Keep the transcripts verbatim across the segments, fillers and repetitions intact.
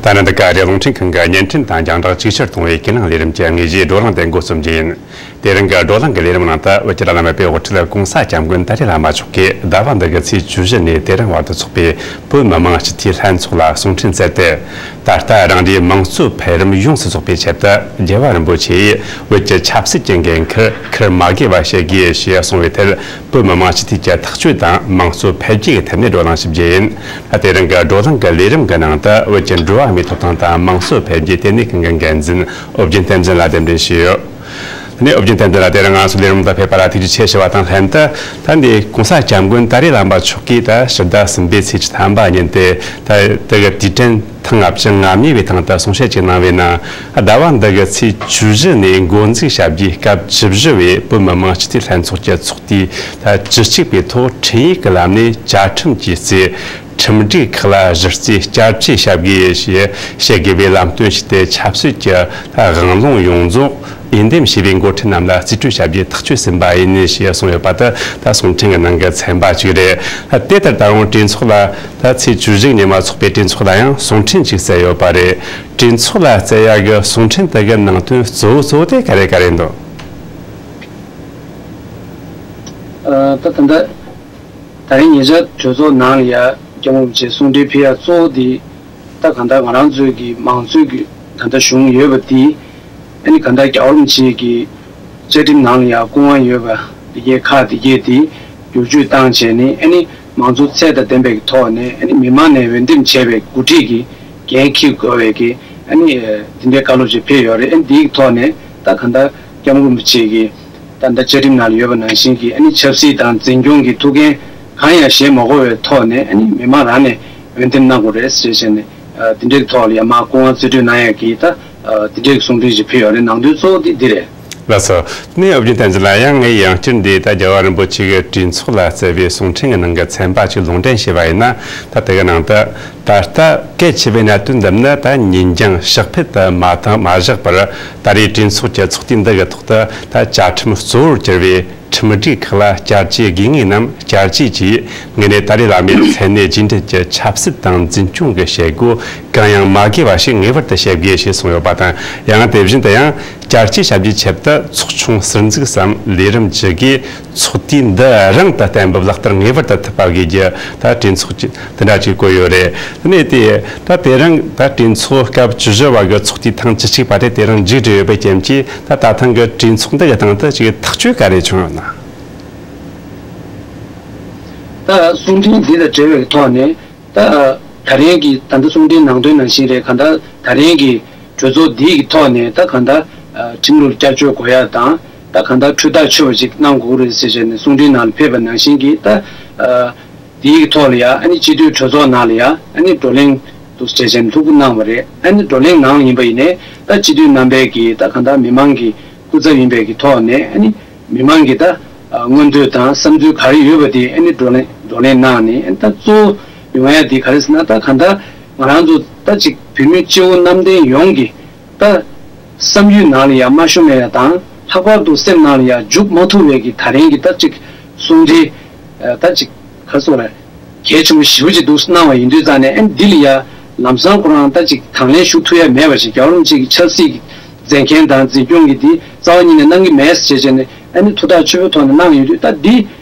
ཨ་རི་འདི་ག་རེ་རླུང་འཕྲིན་ཁང་གི་བརྙན་འཕྲིན་དང་རྒྱང་བསྒྲགས་ཅིག་ཆར་གཏོང་བའི་ཀུན་གླེང་ལས་རིམ་གྱི་དངོས་གཞིའི་བགྲོ་གླེང་དེ་འགོ་རྩོམ་རྒྱུ་ཡིན། དེ་རིང་གི་བགྲོ་གླེང་གི་ལས་རིམ་ནང་དུ་བོད་ཀྱི་བླ་ན་མེད་པའི་དབུ་ཁྲིད་༸གོང་ས་༸སྐྱབས་མགོན་ཏཱ་ལའི་བླ་མ་མཆོག་གིས་ཟླ་བ་འདི་གི་ཚེས་བཅུ་བཞི་ནས་དེ་རིང་བར་དུ་འཚོགས་པའི་བོད་མི་མང་སྤྱི་འཐུས་ལྷན་ཚོགས་ལ་གསུང་འཕྲིན་བསྩལ་ཏེ། ད་ལྟ་རང་རེའི་དམངས་གཙོའི་འཕེལ་རིམ་ཡོངས་སུ་རྫོགས་པའི་ཆེད་དུ་རྒྱལ་བ་རིན་པོ་ཆེ་ཡིས་བོད་ཀྱི་ཆབ་སྲིད་ཀྱི་འགན་འཁུར་ཁུར་མ་དགོས་པ་བྱེད་དགོས་ཞེས་གསུངས་པའི་ཐད། བོད་མི་མང་སྤྱི་འཐུས་ཀྱི་ཐག་གཅོད་དང་དམངས་གཙོ་འཕེལ་རྒྱས་ཀྱི་ཐད་ནས་བགྲོ་གླེང་ཞིབ་རྒྱུ་ཡིན། དེ་རིང་གི་བགྲོ་གླེང་གི་ལས་རིམ་གྱི་ནང་དུ་བོད་ཀྱི་འགྲོ་བ་མིའི་ཐོབ་ཐང་དང་དམངས་གཙོ་འཕེལ་རྒྱས་ལྟེ་གནས་ཁང་གི་འགན་འཛིན་ཨོ་རྒྱན་བསྟན་འཛིན་ལགས་གདན་འདྲེན་ཞུས་ཡོད། དེ་ནས་ཨོ་རྒྱན་བསྟན་འཛིན་ལགས། དེ་རིང་ང་ཚོ་ལས་རིམ་དུ་ཕེབས་པ་ལ་ཐུགས་རྗེ་ཆེ་ཞུ་བ་དང་ལྷན་དུ། ད་འདི་༸གོང་ས་༸སྐྱབས་མགོན་ཏཱ་ལའི་བླ་མ་མཆོག་གིས་ད་ཕྱི་ཟླ་གསུམ་པའི་ཚེས་བཅུ་ཐམ་པ་ཉིན་ཏེ་ད་དེ་གི་དུས་དྲན་ཐེངས་ལྔ་བཅུ་ང་གཉིས་པའི་སྟེང་དུ་གསུང་བཤད་ཅིག་གནང་བའི་ནང་། ཟླ་བ་འདི་གི་ཚེས་བཅུ་བཞི་ནས་འགོ་འཛུགས་བྱ་རྒྱུའི་སྐབས་བཅུ་བཞི་བའི་བོད་མི་མང་སྤྱི་འཐུས་ལྷན་ཚོགས་ཀྱི་ཚོགས་དུས་ད་བཅུ་གཅིག་པའི་ཐོག་འཕྲིན་ཡིག་གི་ལམ་ནས་བཅའ་ཁྲིམས་ཀྱི་རྩིས། ཁྲིམས་སྒྲིག་ཁག་ལ་གཞི་རྩའི་བསྐྱར་བཅོས་བྱ་དགོས་ཞེས་བཤད་དགོས་པའི་ལམ་སྟོན་ཞུས་ཏེ། ཆབ་སྲིད་ཀྱི་དབང་ལུང་ཡོངས་རྫོགས་འོས་འདེམས་བྱས་པའི་འགོ་ཁྲིད་རྣམས་ལ་རྩིས་སྤྲོད་བྱ་རྒྱུའི་ཐག་གཅོད་ཟིན་པ་ཡིན་ཞེས་གསུངས་ཡོད་པ་དེ་ད་གསུང་འཕྲིན་གྱི་ནང་གི་ཚན་པ་གཅིག་རེད། དེ་ལྟར་ད་རུང་གྲོས་ཚོགས་ལ་ད་ཚེས་བཅུ་བཞི་ཉིན་མ་འཚོགས་པའི་གྲོས་ཚོགས་ལ་ཡང་གསུང་འཕྲིན་ཞིག་བསྩལ་ཡོད་པ་རེད། གྲོས་ཚོགས་ལ་བསྩལ་ཡག་གི་གསུང་འཕྲིན་དེ་གི་ནང་དོན་གཙོ་བོ་གཙོ་བོ་དེ་ག་རེ་ག་རེ་འདུག་ཨ། ད་ད་ལྟ་ད་རིང་ཉེ་ཆར་གྲོས་ཚོགས་ནང་ལ་ཡ་སྐྱབས་མགོན་རིན་པོ་ཆེ་གསུང་འཕྲིན་ཕུལ་ཡ་གཙོ་བོ་དེ། ད་གང་ལྟར་ང་རང་ཚོའི་གི་མང་གཙོའི་གི་ད་ལྟ་གཞུང་ཡོད་པ་དེ། ཨ་ནི་གང་ལྟར་རྒྱལ་བ་རིན་པོ་ཆེ་གི་བཅའ་ཁྲིམས་ནང་ལ་ཡ་སྐུ་དབང་ཡོད་པ་དེ་གའི་ཁག་དེ་གའི་དེ་བསྒྱུར་བཅོས་བཏང་བྱས་ནས། ཨ་ནི་མང་གཙོའི་ཚད་དང་ལྡན་པའི་གི་ཐོག་ནས། ཨ་ནི་མི་མང་ནས་འོས་འདེམས་བྱས་པའི་འགོ་ཁྲིད་ཀྱི་འགན་འཁྱེར་དགོས་པའི་གི། ཨ་ནི་དེ་འདྲའི་བཀའ་སློབ་ཅིག་ཕེབས་ཡོད་རེད། ཨ་ནི་དེའི་ཐོག་ནས་ད་གང་ལྟར་སྐྱབས་མགོན་རིན་པོ་ཆེ་གི་ད་ལྟ་བཅའ་ཁྲིམས་ནང་ལ་ཡོད་པ་ནང་བཞིན་གྱི། ཨ་ནི་ཆབ་སྲིད་དང་འཛིན་སྐྱོང་གི་ཐུགས་འགན་གང་ཡང་བཞེས་མ་དགོས་པའི་ཐོག་ནས། ཨ་ནི་མི་མང་རང་ནས་འོས་འདེམས་གནང་དགོས་རེད་ཟེར་བྱས་ནས། ཨ། དེ་འདྲའི་ཐོག་ལ་ཡང་མར་སྐུ་དབང་རྩིས་སྤྲོད་གནང་ཡག་གི་ད། ཨ། དེ་འདྲའི་གསུང་འཕྲིན་ཞིག་ཕུལ་ཡོད་རེད། ནང་དོན་གཙོ་བོ་དེ་འདི་རེད། ལགས་སོ། དེ་ནས་ཨོ་རྒྱན་བསྟན་འཛིན་ལགས། ཡང་ངས་ཡང་བསྐྱར་འདི་ད་རྒྱལ་བ་རིན་པོ་ཆེ་གི་གྲོས་ཚོགས་ལ་བསྩལ་བའི་གསུང་འཕྲིན་གྱི་ནང་གི་ཚན་པ་ཅིག་ལུང་འདྲེན་བྱས་པ་ཡིན་ན། ད་དེ་གི་ནང་དུ། ད་ལྟ་གལ་ཆེ་བའི་གནད་དོན་འདི་ནི་ད་ཉིན་རྒྱང་ཕྱག་ཕེབས་དུ་མ་བཏང་མ་བཞག་པར། ད་རེས་གྲོས་ཚོགས་ཀྱི་ཚོགས་དུས་འདི་གི་ཐོག་ཏུ། ད་བཅའ་ཁྲིམས་གཙོ་བོར་གྱུར་བའི་ཁྲིམས་སྒྲིག་ཁག་ལ་བསྐྱར་བཅོས་དགོས་ངེས་རྣམས་བསྐྱར་བཅོས་ཀྱིས། དངོས་གནས་ཏཱ་ལའི་བླ་མའི་མཚན་གནས་རྗེས་འབྲེལ་གྱི་ཆབ་སྲིད་དང་འཛིན་སྐྱོང་གི་བྱེད་སྒོ་གང་ཡང་མ་དགོས་པ་ཞིག་ངེས་པར་དུ་བྱེད་དགོས་ཞེས་གསུངས་ཡོད་པ་དང་། ཡང་དེ་བཞིན་དུ་ཡང་བསྐྱར་བཅོས་བྱ་རྒྱུའི་ཆེད་དུ་ཚོགས་ཆུང་ཟུར་འཛུགས་སམ་ལས་རིམ་བཅུ་དགུའི་ཚོགས་དུས་འདི་རིང་དུ་གཏན་འབེབས་ལག་བསྟར་ངེས་པར་དུ་ཐུབ་པ་དགོས་རྒྱུ་ད་གྲོས་ཚོགས་ཀྱི་དེ་འདྲ་ཅིག་བཀོད་ཡོད་རེད། དེ་ནས་དེ་ད་དེ་རིང་ད་གྲོས་ཚོགས་སྐབས་བཅུ་བཞི་པ་གི་ཚོགས་དུས་ཐེངས་བཅུ་གཅིག་པ་དེ་དེ་རིང་མཇུག་བསྒྲིལ་ཡོད་པའི་རྐྱེན་གྱིས། ད་ད་ཐེངས་ཀྱི་གྲོས་ཚོགས་འདི་གི་སྟེང་དུ་ཅིག་ཐག་གཅོད་ག་རེ་བྱུང་ཡོད་ན། ད་གསུང་འཕྲིན་འདི་དང་འབྲེལ་བའི་ཐོག་ནས། ད་ད་རིང་གི་ད་ལྟ་གསུང་འཕྲིན་ནང་དོན་ནང་བཞིན་རེད། གང་ལྟར་ད་རིང་གི་གྲོས་ཚོགས་འདི་གི་ཐོག་ནས་ད་གང་ལྟར། ཨ། ཁྲིམས་ལུགས་བསྐྱར་བཅོས་དགོས་ཡ་དང་། ད་གང་ལྟར་འཁྲུལ་ཐག་ཆོད་པ་ཅིག་གནང་དགོས་རེད་ཟེར་བྱས་ནས་གསུང་འཕྲིན་ནང་ལ་ཕེབས་པ་ནང་བཞིན་གྱི། ད། ཨ། འདིའི་ཐོག་ལ་ཡ། ཨ་ནི་སྤྱི་འཐུས་གྲོས་ཚོགས་ནང་ལ་ཡ། ཨ་ནི་བགྲོ་གླེང་དུ་བྱས་བྱས་ནས་ཐུགས་ཁུར་གནང་བ་རེད། ཨ་ནི་བགྲོ་གླེང་ནང་ལ་ཡིན་པ་ཡིན་ནའི། ད་སྤྱི་འཐུས་རྣམ་པས་ཀྱི་ད་གང་ལྟར་མི་མང་གི་སྐུ་ཚབ་ཡིན་པའི་གི་ཐོག་ནས། ཨ་ནི་མི་མང་གི་ད། ཨ། མངོན་འདོད་དང་བསམ་ཚུལ་ག་རེ་ཡོད་པ་དེ། ཨ་ནི་བགྲོ་གླེང་བགྲོ་གླེང་གནང་ནས། ཨ་ནི་ད་གཙོ་བོ་ཡོང་ཡ་དེ་ག་རེ་ཟེར་ན། ད་གང་ལྟར་ང་རང་ཚོ་ད་ཅིག་བོད་མི་སྤྱི་བོ་གནམ་བསྟན་ཡོངས་ཀྱི་ད་བསམ་ཡུལ་ནང་ལ་ཡ་མ་ཤོང་བའི་ཡ་དང་། ལྷག་པར་དུ་སེམས་ནང་ལ་ཡ་འཇུག་མ་ཐུབ་པའི་གི་ད་རིང་གི་ད་ཅིག་གསུང་འཕྲིན། ཨ། ད་ཅིག་ག་རེ་ཟེར་དགོས་རེད། གལ་ཆེན་པོ་ཞེ་པོ་ཅིག་འདུག་གནང་བ་ཡིན་དུས་ཙང་ནས། ཨ་ནི་འདི་ལ་ཡ་ལམ་སང་ཁོ་རང་ད་ཅིག་དང་ལེན་ཞུ་ཐུབ་ཡ་མེད་པ་ཞིག་རྒྱལ་བ་རིན་པོ་ཆེ་གི་ཆབ་སྲིད་ཀྱི་མཛད་འགན་དང་འཛིན་སྐྱོང་གི་འདི་རྩ་བ་ཉིད་ནས་གནང་གི་མེད་ཟེར་བྱས་ནས། ཨ་ནི་ཐུགས་ཐག་ཆོད་པོའི་ཐོག་ནས་གནང་ཡོད་དུས། ད་འདི་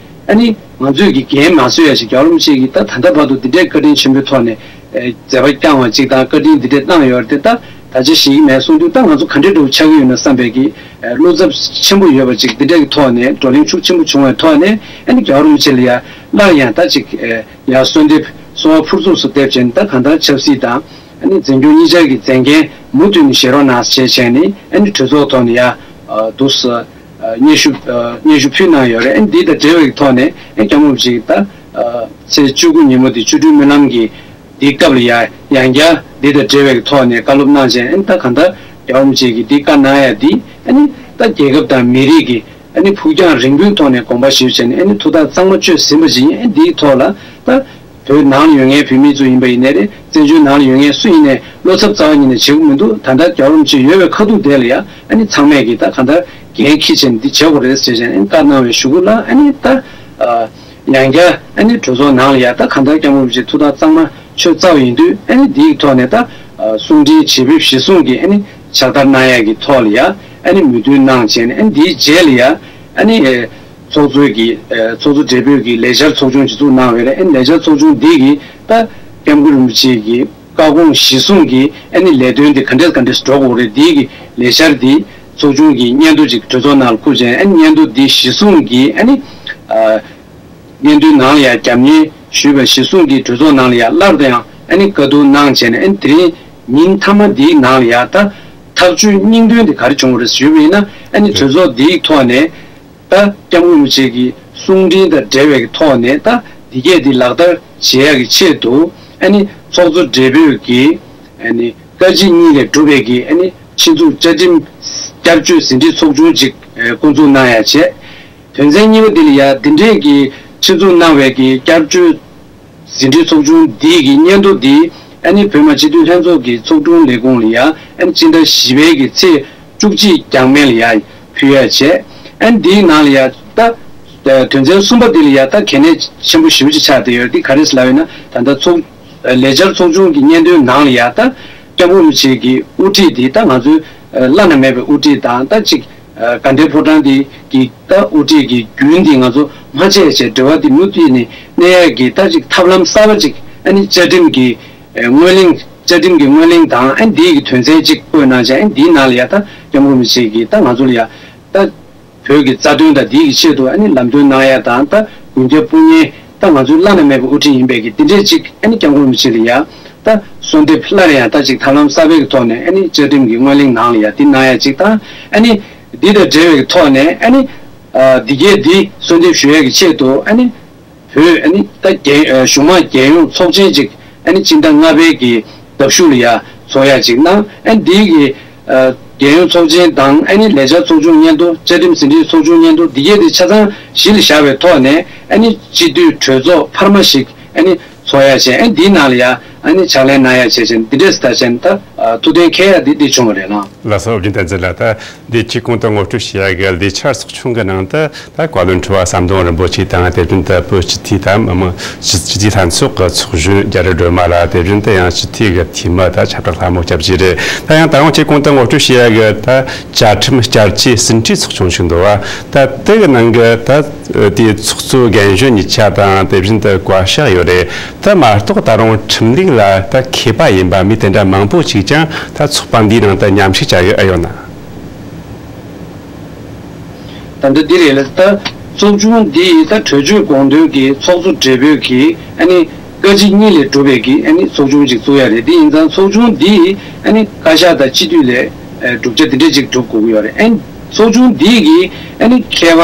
ཨ་ནི་ང་ཚོས་ཀྱི་འགན་མ་བཟོད་ཡ་ཞིག་རྒྱལ་བ་རིན་པོ་ཆེ་གིས་ད་ད་ལྟ་བར་དུ་འདི་འདྲའི་བཀའ་དྲིན་ཆེན་པོའི་ཐོག་ནས། ཨེ། མཛད་པ་བསྐྱངས་པ་ཅིག་དང་། བཀའ་དྲིན་འདི་འདྲ་གནང་ཡོད་རེད་དེ། ད་ད་ཆ་བཞེས་ཀྱི་མེད་གསུང་དུས། ད་ང་ཚོ་ག་འདྲའི་འདྲ་བོ་ཆགས་ཀྱི་ཡོད་ན་བསམ་པའི་གི། ཨེ། བློ་འཚབ་ཆེན་པོ་ཡོད་པ་ཅིག་འདི་འདྲ་གི་ཐོག་ནས། བགྲོ་གླེང་ཤུགས་ཆེན་པོ་བྱུང་བའི་ཐོག་ནས། ཨ་ནི་རྒྱལ་བ་རིན་པོ་ཆེ་ལ་ཡ་སླར་ཡང་ད་ཅིག་ཨེ། ཡར་གསོལ་འདེབས། གསོལ་བ་ཕུར་ཚུགས་སུ་འདེབས་བྱས་ནས། ད་གང་ལྟར་ཆབ་སྲིད་དང་ཨ་ནི་འཛིན་སྐྱོང་གཉིས་ཆར་གྱི་མཛད་འགན་མུ་མཐུད་ནས་བཞེས་རོགས་གནང་ཞེས་བྱས་ནས། ཨ་ནི་གྲོས་ཚོགས་ཐོག་ནས་ཡ། ཨ། འདུག་སེ། ཨ། སྙན་ཞུ། ཨ། སྙན་ཞུ་ཕུལ་གནང་ཡོད་རེད། ཨ་ནི་འདི་དང་འབྲེལ་བའི་ཐོག་ནས། ཨ། སྐྱབས་མགོན་རིན་པོ་ཆེ་གིས་ད། ཨ། ཚེས་བཅུ་དགུ་ཉིན་མོ་དེ་བཅུ་དྲུག་སྨོན་ལམ་གྱི་འདིའི་སྐབས་ལ་ཡ། ཡང་བསྐྱར་འདི་དང་འབྲེལ་བའི་ཐོག་ནས་བཀའ་སློབ་གནང་བྱས། ཨ་ནི་ད་གང་ལྟར་རྒྱལ་བ་རིན་པོ་ཆེ་གིས་འདི་བཀའ་གནང་ཡ་འདི། ཨ་ནི་ད་རྒྱལ་ཁབ་དང་མི་རིགས་ཀྱི་ཨ་ནི་ཕུགས་རྒྱང་རིང་པོའི་ཐོག་ནས་དགོངས་པ་བཞེས་བྱས་ནས། ཨ་ནི་ཐུགས་ཐག་གཙང་མ་གཅོད་ཟིན་པ་ཞིག་ཡིན། ཨ། འདིའི་ཐོག་ལ་ད་བོད་ནང་ལ་ཡོད་མཁན་བོད་མི་ཚོ་ཡིན་པ་ཡིན་ནའི་རེད། བཙན་བྱོལ་ནང་ལ་ཡོད་མཁན་སུ་ཡིན་ནའི་བློ་འཚབ་རྩ་བ་ཉིད་ནས་བྱེད་དགོས་མི་འདུག་ད་ལྟ་རྒྱལ་བ་རིན་པོ་ཆེ་ཡོད་པའི་ཁ་ཐུག་དེ་ལ་ཡ། ཨ་ནི་ཚང་མས་ཀྱིས་ད་གང་ལྟར་འགན་འཁྱེར་བྱས་ནས་འདི་བྱེད་དགོས་རེད་ཟེར་བྱས་ནས། ཨ་ནི་བཀའ་གནང་བའི་གཞུག་གུ་ལ། ཨ་ནི་ད། ཨ། ཡང་བསྐྱར་ཨ་ནི་གྲོས་ཚོགས་ནང་ལ་ཡ། ད་གང་ལྟར་སྐྱབས་མགོན་རིན་པོ་ཆེ་ཐུགས་ཐག་གཙང་མ་ཆོད་ཚར་བ་ཡིན་དུས། ཨ་ནི་འདིའི་ཐོག་ནས་ད་ གསུང་འཕྲིན་བྱེད་པོ་གཞི་བཟུང་གི་ཨ་ནི་ཕྱག་བསྟར་གནང་ཡག་གི་ཐོག་ལ་ཡ་ཨ་ནི་མོས་མཐུན་གནང་བྱས་ནས། ཨ་ནི་དེའི་རྗེས་ལ་ཡ་ཨ་ནི་ཚོགས་གཙོའི་གི་ཚོགས་གཙོ་སྦྲེལ་པོའི་གི་ལས་འཆར་ཚོགས་ཆུང་ཅིག་བཙུགས་གནང་བས་རེད། ཨ་ནི་ལས་འཆར་ཚོགས་ཆུང་འདི་གི་ད་སྐྱབས་མགོན་རིན་པོ་ཆེ་གི་བཀའ་དགོངས་གཞི་བཟུང་གི་ཨ་ནི་ལས་དོན་དེ་ག་འདྲས་ག་འདྲས་འགྲོ་དགོས་རེད། འདི་གི་ལས་འཆར་འདི་ཚོགས་ཆུང་གི་སྙན་ཐོ་ཅིག་གྲོས་ཚོགས་ནང་ལ་བསྐུར་བྱས། ཨ་ནི་སྙན་ཐོ་འདི་གཞི་བཟུང་གི་ཨ་ནི་སྙན་ཐོའི་ནང་ལ་ཡང་རྒྱབ་གཉེར་ཞུས་པ་གཞི་བཟུང་གི་གྲོས་ཚོགས་ནང་ལ་ཡང་སླར་དུ་ཡང་ཨ་ནི་བཀའ་བསྡུར་གནང་བྱས་ནས། ཨ་ནི་དེ་རིང་ཉིན་མཐའ་མ་འདིའི་ནང་ལ་ཡང་ད་ཐག་གཅོད་སྙིང་དོན་དེ་ག་རེ་བྱུང་བ་རེད་ཞུས་པ་ཡིན་ན། ཨ་ནི་གྲོས་ཚོགས་འདིའི་ཐོག་ནས་ད་སྐྱབས་མགོན་རིན་པོ་ཆེ་གི་གསུང་འཕྲིན་དང་འབྲེལ་བའི་ཐོག་ནས་ད་འདི་གས་འདི་ལག་བསྟར་བྱེད་ཡག་གི་ཆེད་དུ། ཨ་ནི་ཚོགས་གཙོ་སྦྲེལ་པོས་ཀྱི་ཨ་ནི་བཀའ་སྤྱི་གཉིས་ལས་གྲུབ་པའི་གི་ཨ་ནི་ཆེད་འཛུགས་བཅའ་ཁྲིམས་བསྐྱར་བཅོས་ཟིན་བྲིས་ཚོགས་ཆུང་ཅིག་ཨ་འགོ་འཛུགས་གནང་ཡག་བྱས། དོན་ཚན་གཉིས་པ་འདི་ལ་ཡ་འདི་འདྲས་ཀྱི་ཆེད་འཛུགས་གནང་བའི་གི་བསྐྱར་བཅོས་ཟིན་བྲིས་ཚོགས་ཆུང་འདིའི་གི་སྙན་ཐོ་འདི་ཨ་ནི་བོད་མི་སྤྱི་འཐུས་ལྷན་ཚོགས་ཀྱི་ཚོགས་དྲུང་ལས་ཁུངས་ལ་ཡ་ཨ་ནི་སྤྱི་ཟླ་བཞི་པའི་གི་ཚེས་བཅུ་གཅིག་འགྱངས་མེད་ལ་ཡ་ཕུལ་ཡག་བྱས། ཨ་ནི་འདིའི་ནང་ལ་ཡ་ད་དོན་ཚན་གསུམ་པ་འདི་ལ་ཡ་ད་གལ་གནད་ཆེན་པོ་ཞེ་པོ་ཅིག་ཆགས་བསྡད་ཡོད། འདི་ག་རེ་ཟེར་ལབ་ཡོད་ན། ད་ལྟ་ཚོགས་ལས་འཆར་ཚོགས་ཆུང་གི་སྙན་ཐོའི་ནང་ལ་ཡ་ད་སྐྱབས་མགོན་རིན་པོ་ཆེ་གི་དབུ་ཁྲིད་འདི་ད་ང་ཚོའི་བླ་ན་མེད་པའི་དབུ་ཁྲིད་དང་། ད་ཅིག་དགའ་ལྡན་ཕོ་བྲང་འདི་གི་ད་དབུ་ཁྲིད་ཀྱི་རྒྱུན་འདི་ང་ཚོ་མ་ཆད་བྱས་འབྲེལ་བ་འདི་མུ་མཐུད་ནས་གནས་ཡག་གི་ད་ཅིག་ཐབས་ལམ་གསར་པ་ཅིག་ཨ་ནི་བཅའ་ཁྲིམས་ཀྱི་ཨ་སྔོན་གླེང་། བཅའ་ཁྲིམས་ཀྱི་སྔོན་གླེང་དང་ཨ་ནི་འདི་གི་དོན་ཚན་ཅིག་བཀོད་གནང་བྱས། ཨ་ནི་འདིའི་ནང་ལ་ཡ་ད་སྐྱབས་མགོན་རིན་པོ་ཆེ་གིས་ད་ང་ཚོ་ལ་ཡ་ད་བོད་ཀྱི་རྩ་དོན་དང་འདི་གི་ཆེད་དུ་ཨ་ནི་ལམ་སྟོན་གནང་ཡ་དང་། ད་དགུན་ཁའི་དཔུང་གཉེན་ད་ང་ཚོའི་བླ་ན་མེད་པའི་དབུ་ཁྲིད་ཡིན་པའི་གི་འདི་འདྲས་ཅིག་ཨ་ནི་སྐྱབས་མགོན་རིན་པོ་ཆེ་ལ་ཡ་ད་གསོལ་འདེབས་སླར་ཡང་ད་ཅིག་ཐབས་ལམ་གསར་པའི་གི་ཐོག་ནས་ཨ་ནི་བཅའ་ཁྲིམས་ཀྱི་སྔོན་གླེང་ནང་ལ་ཡ་འདི་གནང་ཡ་ཅིག་དང་། ཨ་ནི་འདི་དང་འབྲེལ་བའི་གི་ཐོག་ནས་ཨ་ནི་ཨ་འདི་གས་འདི་གསོལ་འདེབས་ཞུ་ཡ་གི་ཆེད་དུ་ཨ་ནི་བོད་ཨ་ནི་ད་རྒྱལ་ཨ་གཞུང་མང་རྒྱལ་ཡོངས་ཚོགས་ཆེན་ཅིག་ཨ་ནི་སྤྱི་ཟླ་ལྔ་པའི་གི་ཟླ་གཞུག་ལ་ཡ་ཚོགས་ཡ་ཅིག་གནང་། ཨ་ནི་འདི་གི་ཨ་རྒྱལ་ཡོངས་ཚོགས་ཆེན་དང་། ཨ་ནི་ལས་འཆར་ཚོགས་ཆུང་སྙན་ཐོ། བཅའ་ཁྲིམས་ཟིན་བྲིས་ཚོགས་ཆུང་སྙན་ཐོ་འདི་གས་དེ་ཆ་ཚང་གཞི་ལ་བཞག་པའི་ཐོག་ནས་ཨ་ནི་སྤྱི་འཐུས་གྲོས་ཚོགས་འཕར་མ་ཞིག་ཨ་ནི་ཚོགས་ཡ་བྱས། ཨ་ནི་འདིའི་ནང་ལ་ཡ་ཨ་ནི་ཕྱག་ལས་གནང་ཡ་བྱས་བྱས་འདི་འདྲས་ད་བྱས་ད་ཐུགས་གཏན་འཁེལ་ཡ་འདི་འདི་བྱུང་བ་རེད་ལགས། ལགས་སོ། ཨོ་རྒྱན་བསྟན་འཛིན་ལགས། ད་འདི་ཆེས་གོང་དུ་ངོ་སྤྲོད་བྱས་ཡ་གི་ལས་འཆར་ཚོགས་ཆུང་གི་ནང་དུ། ད་བཀའ་བློན་ཁྲི་པ་ཟམ་གདོང་རིན་པོ་ཆེ་དང་། དེ་བཞིན་དུ་བོད་སྤྱི་འཐུས་དང་མི་མང་སྤྱི་སྤྱི་འཐུས་ལྷན་ཚོགས་ཀྱི་ཚོགས་གཞོན་རྒྱ་རི་སྒྲོལ་མ་ལགས། དེ་བཞིན་དུ་ཡང་སྤྱི་འཐུས་ཀྱི་འཐུས་མི་དང་ཁྱབ་བསྒྲགས་ལྷ་མོ་སྐྱབས་རྗེ་རེད། ད་ཡང་ད་རུང་ཆེས་གོང་དུ་ངོ་སྤྲོད་བྱེད་ཡ་གི་ད་བཅའ་ཁྲིམས་བསྐྱར་བཅོས་ཟིན་བྲིས་ཚོགས་ཆུང་ཞིག་འདུག་བ། ད་དེ་གི་ནང་གི་ད་དེའི་ཚོགས་གཙོ་རྒན་གཞོན་གཉིས་ཆ་དང་། དེ་བཞིན་དུ་བཀའ་ཤག་ཡོད་རེད། ད་མ་གཏོགས་ད་རུང་ཁྲིམས་ལུགས་ལ་ད་མཁས་པ་ཡིན་པ་མི་དེ་འདྲ་མང་པོ་ཞིག་ཀྱང་ད་ཚོགས་པ་འདིའི་ནང་དུ་མཉམ་ཞུགས་བྱ་ཡོད་ཨེ་ཡོད་ན། ད་ལྟ་འདི་རེད་ལ། ད་ཚོགས་ཆུང་འདི་ད་གྲོས་ཆོད་དགོངས་དོན་གྱི་ཚོགས་གཙོ་སྦྲེལ་པོས་ཀྱི་ཨ་ནི་བཀའ་སྤྱི་གཉིས་ལས་གྲུབ་པའི་གི་ཨ་ནི་ཚོགས་ཆུང་ཅིག་བཙུགས་ཡ་རེད། དེ་ཡིན་ཙང་ཚོགས་ཆུང་འདི་ཨ་ནི་བཀའ་ཤག་དང་སྤྱི་འཐུས་ལས་ཨ་གྲུབ་ཆ་འདི་འདྲས་ཅིག་གྲུབ་དགོས་ཀྱི་ཡོད་རེད། ཨ་ནི་ཚོགས་ཆུང་འདི་གི་ཨ་ནི་མཁས་པ་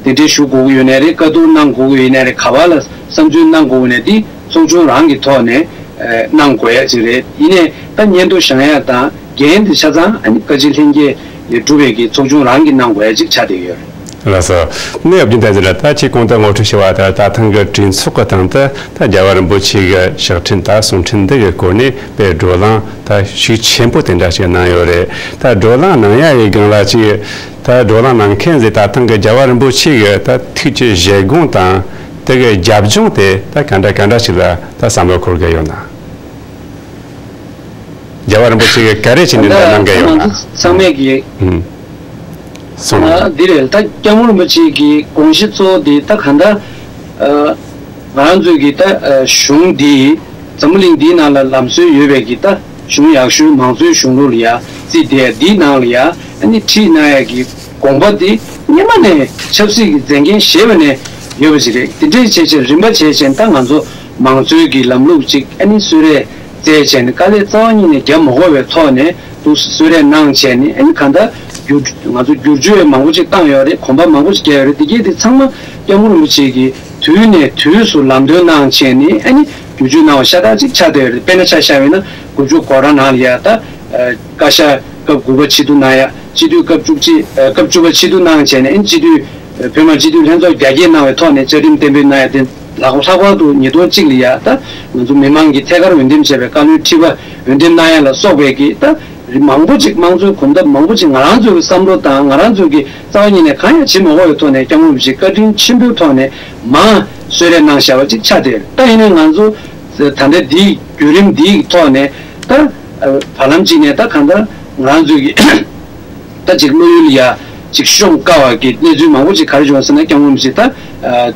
དེ་འདྲས་ཞུ་དགོས་ཀྱི་ཡོད་ནའི་རེད། བཀའ་བསྡུར་གནང་དགོས་ཀྱི་ཡོད་ནའི་རེད། ག་པར་ལ་བསམ་ཚུལ་གནང་དགོས་ཀྱི་ཡོད་ནའི་འདི་ཚོགས་ཆུང་རང་གི་ཐོག་ནས་ཨ་གནང་དགོས་ཡ་ཅིག་རེད། ཡིན་ནའི་ད་སྙན་ཐོ་བཞེངས་ཡ་དང་འགན་དེ་ཆ་ཚང་ཨ་ནི་བཀའ་སྤྱི་ལྷན་རྒྱས་ལས་གྲུབ་པའི་གི་ཚོགས་ཆུང་རང་གིས་གནང་དགོས་ཡ་ཅིག་ཆགས་བསྡད་ཡོད་རེད། ལགས་སོ། གནས་བབ་རྒྱུན་ལྡན་ཟེར་ན། ད་ཆེས་གོང་དུ་ངོ་སྤྲོད་བྱས་པ་ལྟར་ད་ཐེངས་ཀྱི་གྲོས་ཚོགས་ཀྱི་སྟེང་དུ་ད་རྒྱལ་བ་རིན་པོ་ཆེ་གི་ཕྱག་འཕྲིན་དང་གསུང་འཕྲིན་འདི་གི་སྐོར་ནས་དཔེ་བགྲོ་གླེང་ད་ཤུགས་ཆེན་པོ་དེ་འདྲ་ཞིག་གནང་ཡོད་རེད། ད་བགྲོ་གླེང་གནང་ཡ་ཡི་སྒང་ལ་ཅིག་ད་བགྲོ་གླེང་གནང་མཁན་ཟེར། ད་ཐེངས་ཀྱི་རྒྱལ་བ་རིན་པོ་ཆེ་གི་ད་ཐུགས་ཀྱི་བཞེད་དགོངས་དང་དེ་གི་རྒྱབ་ལྗོངས་དེ་ད་ག་འདྲ་ག་འདྲ་ཞིག་ལ་ད་བསམ་བློ་འཁོར་གི་ཡོད་ན། རྒྱལ་བ་རིན་པོ་ཆེ་གིས་ག་རེ་བྱས་ནས་འདི་གནང་གི་ཡོད་ན། ང་ཚོ་ཚང་མས་ཀྱི་ཨུམ། གསུངས་རོགས། ཨ་འདི་རེད། ད་སྐྱབས་མགོན་རིན་པོ་ཆེ་གི་དགོངས་གཞི་གཙོ་བོ་འདི་ད་གང་ལྟར་ཨ་ང་རང་ཚོའི་གི་ད་ཨ་གཞུང་འདི་འཛམ་བུ་གླིང་འདིའི་ནང་ལ་ལམ་སྲོལ་ཡོད་པའི་གི་ད་གཞུང་ཡག་ཤོས་མང་གཙོའི་གཞུང་ལུགས་ལ་ཡ་བརྩིས་ཏེ་འདིའི་ནང་ལ་ཡ་ཨ་ནི་ཁྲིད་གནང་ཡ་གི་དགོངས་པ་འདི་སྔོན་མ་ནས་ཆབ་སྲིད་ཀྱི་མཛད་འགན་བཞེས་པ་ནས་ཡོད་པ་ཞིག་རེད། དེ་འདྲའི་བྱས་བྱས་རིམ་པ་བྱས་བྱས་ད་ང་ཚོ་མང་གཙོའི་གི་ལམ་ལུགས་ཅིག་ཨ་ནི་གསོལ་རས་བསྩལ་བྱས་ནས་དཀའ་ལས་རྩ་བ་ཉིད་ནས་རྒྱབ་མ་དགོས་པའི་ཐོག་ནས་འདུག་གསོལ་རས་གནང་བྱས་ནས། ཨ་ནི་གང་ལྟར་བསྒྱུར་ང་ཚོ་བསྒྱུར་བཅོས་མང་པོ་ཅིག་བཏང་ཡོད་རེད། གོམ་པ་མང་པོ་ཅིག་བརྒྱབ་ཡོད་རེད། དེ་གས་དེ་ཚང་མ་སྐྱབས་མགོན་རིན་པོ་ཆེ་གིས་དུས་ནས་དུས་སུ་ལམ་སྟོན་གནང་བྱས་ནས་ཨ་ནི་བསྒྱུར་བཅོས་གནང་བ་ཤ་སྟག་ཅིག་ཆགས་བསྡད་ཡོད་རེད། དཔེར་ན་ཆ་བཞག་པ་ཡིན་ན་དགུ་བཅུ་གོ་གྲངས་ནང་ལ་ཡ་ད་བཀའ་ཤག་སྐབས་དགུ་པ་ཕྱིར་བསྡུ་གནང་ཡ། སྤྱི་འཐུས་སྐབས་བཅུ་གཅིག་ཨ་སྐབས་བཅུ་པ་ཕྱིར་བསྡུ་གནང་བྱས་ནས། ཨ་ནི་སྤྱི་འཐུས་ཨ་བོད་མི་སྤྱི་འཐུས་ལྷན་ཚོགས་རྒྱ་སྐྱེད་གནང་བའི་ཐོག་ནས་བཅའ་ཁྲིམས་གཏན་འབེབས་གནང་ཡ་དེ་ལྷག་ལྷག་པར་དུ་ཉིས་སྟོང་གཅིག་ལ་ཡ་ད་ང་ཚོ་མི་མང་གི་ཐད་ཀར་འོས་འདེམས་བྱས་པའི་བཀའ་བློན་ཁྲི་པ་འོས་འདེམས་གནང་ཡ་ལ་སོགས་པའི་གི་ད་རིགས་མང་པོ་ཅིག་དམངས་གཙོའི་གོམ་སྟབས་མང་པོ་ཅིག་ང་རང་ཚོའི་བསམ་བློ་དང་ང་རང་ཚོའི་གི་རྩ་བ་ཉིད་ནས་གང་ཡང་བྱེད་མ་དགོས་པའི་ཐོག་ནས་སྐྱབས་མགོན་རིན་པོ་ཆེས་བཀའ་དྲིན་ཆེན་པོའི་ཐོག་ནས་མར་གསོལ་རས་གནང་བཞག་པ་ཅིག་ཆགས་བསྡད་ཡོད། ད་ཡིན་ནའི་ང་ཚོ་ད་ལྟ་འདིའི་བརྒྱུད་རིམ་འདིའི་ཐོག་ནས་ད། བར་ལམ་གཅིག་ནས་ད་གང་ལྟར་ང་རང་ཚོའི་གི་ད་ཅིག་བློ་ཡུལ་ལ་ཡ་ཅིག་ཤོང་དཀའ་བ་གི་གནས་ཚུལ་མང་པོ་ཅིག་ག་རེ་བྱུང་ཟེར་ན། སྐྱབས་མགོན་རིན་པོ་ཆེ་ད་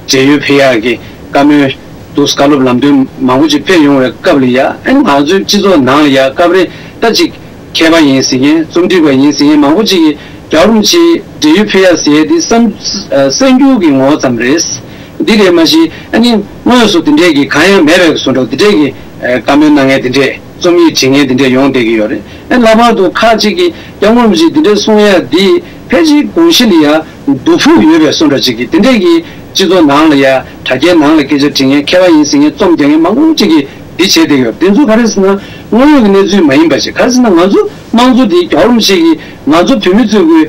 བགྲེས་ཡོལ་ཕེབས་ཡག་གི་བཀའ་མོལ་འདུག་བཀའ་སློབ་ལམ་སྟོན་མང་པོ་ཅིག་ཕེབས་ཡོང་བའི་སྐབས་ལ་ཡ། ཨ་ནི་ང་ཚོའི་སྤྱི་ཚོགས་ནང་ལ་ཡ་སྐབས་རེ་ད་ཅིག་མཁས་པ་ཡིན་ཟེར་མཁན། རྩོམ་སྒྲིག་པ་ཡིན་ཟེར་མཁན་མང་པོ་ཅིག་གིས་རྒྱལ་བ་རིན་པོ་ཆེ་བགྲེས་ཡོལ་ཕེབས་ཡག་ཟེར་ཡག་དེ་གསར་གསར་འགྱུར་གྱི་ངོ་བོ་ཙམ་རེད། འདི་རེད་མ་གཞི་ཨ་ནི་དངོས་སུ་དེ་འདྲས་ཀྱི་གང་ཡང་མེད་པའི་བཟོ་འདྲ་དེ་འདྲས་ཀྱི་བཀའ་མོལ་གནང་མཁན་དེ་འདྲས། རྩོམ་ཡིག་བྲིས་མཁན་དེ་འདྲས་ཡོང་བསྡད་ཀྱི་ཡོད་རེད། ཨ་ལྷག་པར་དུ་ཁག་ཅིག་གིས་སྐྱབས་མགོན་རིན་པོ་ཆེས་དེ་འདྲས་གསུང་ཡག་འདི་ཕལ་ཆེར་དགོངས་གཞི་ལ་ཡ་སྡུག་ཕུགས་ཡོད་པའི་བཟོ་འདྲ་ཅིག་གིས་དེ་འདྲས་ཀྱི་སྤྱི་ཚོགས་ནང་ལ་ཡ་དྲ་རྒྱའི་ནང་ལ་སྐད་ཆ་འདྲི་མཁན། མཁས་པ་ཡིན་ཟེར་མཁན། རྩོམ་རྒྱག་མཁན་མང་པོ་ཅིག་གིས་འདི་བྱས་བསྡད་ཀྱི་ཡོད་རེད། དེ་ཚོ་ག་རེ་ཟེར་ན་དངོས་ཡོད་ཀྱི་གནས་ཚུལ་མ་ཡིན་པ་ཅིག་ག་རེ་ཟེར་ན་ང་ཚོ་དམངས་གཙོ་འདི་རྒྱལ་བ་རིན་པོ་ཆེ་གིས་ང་ཚོ་བོད་མི་ཚོའི་གི་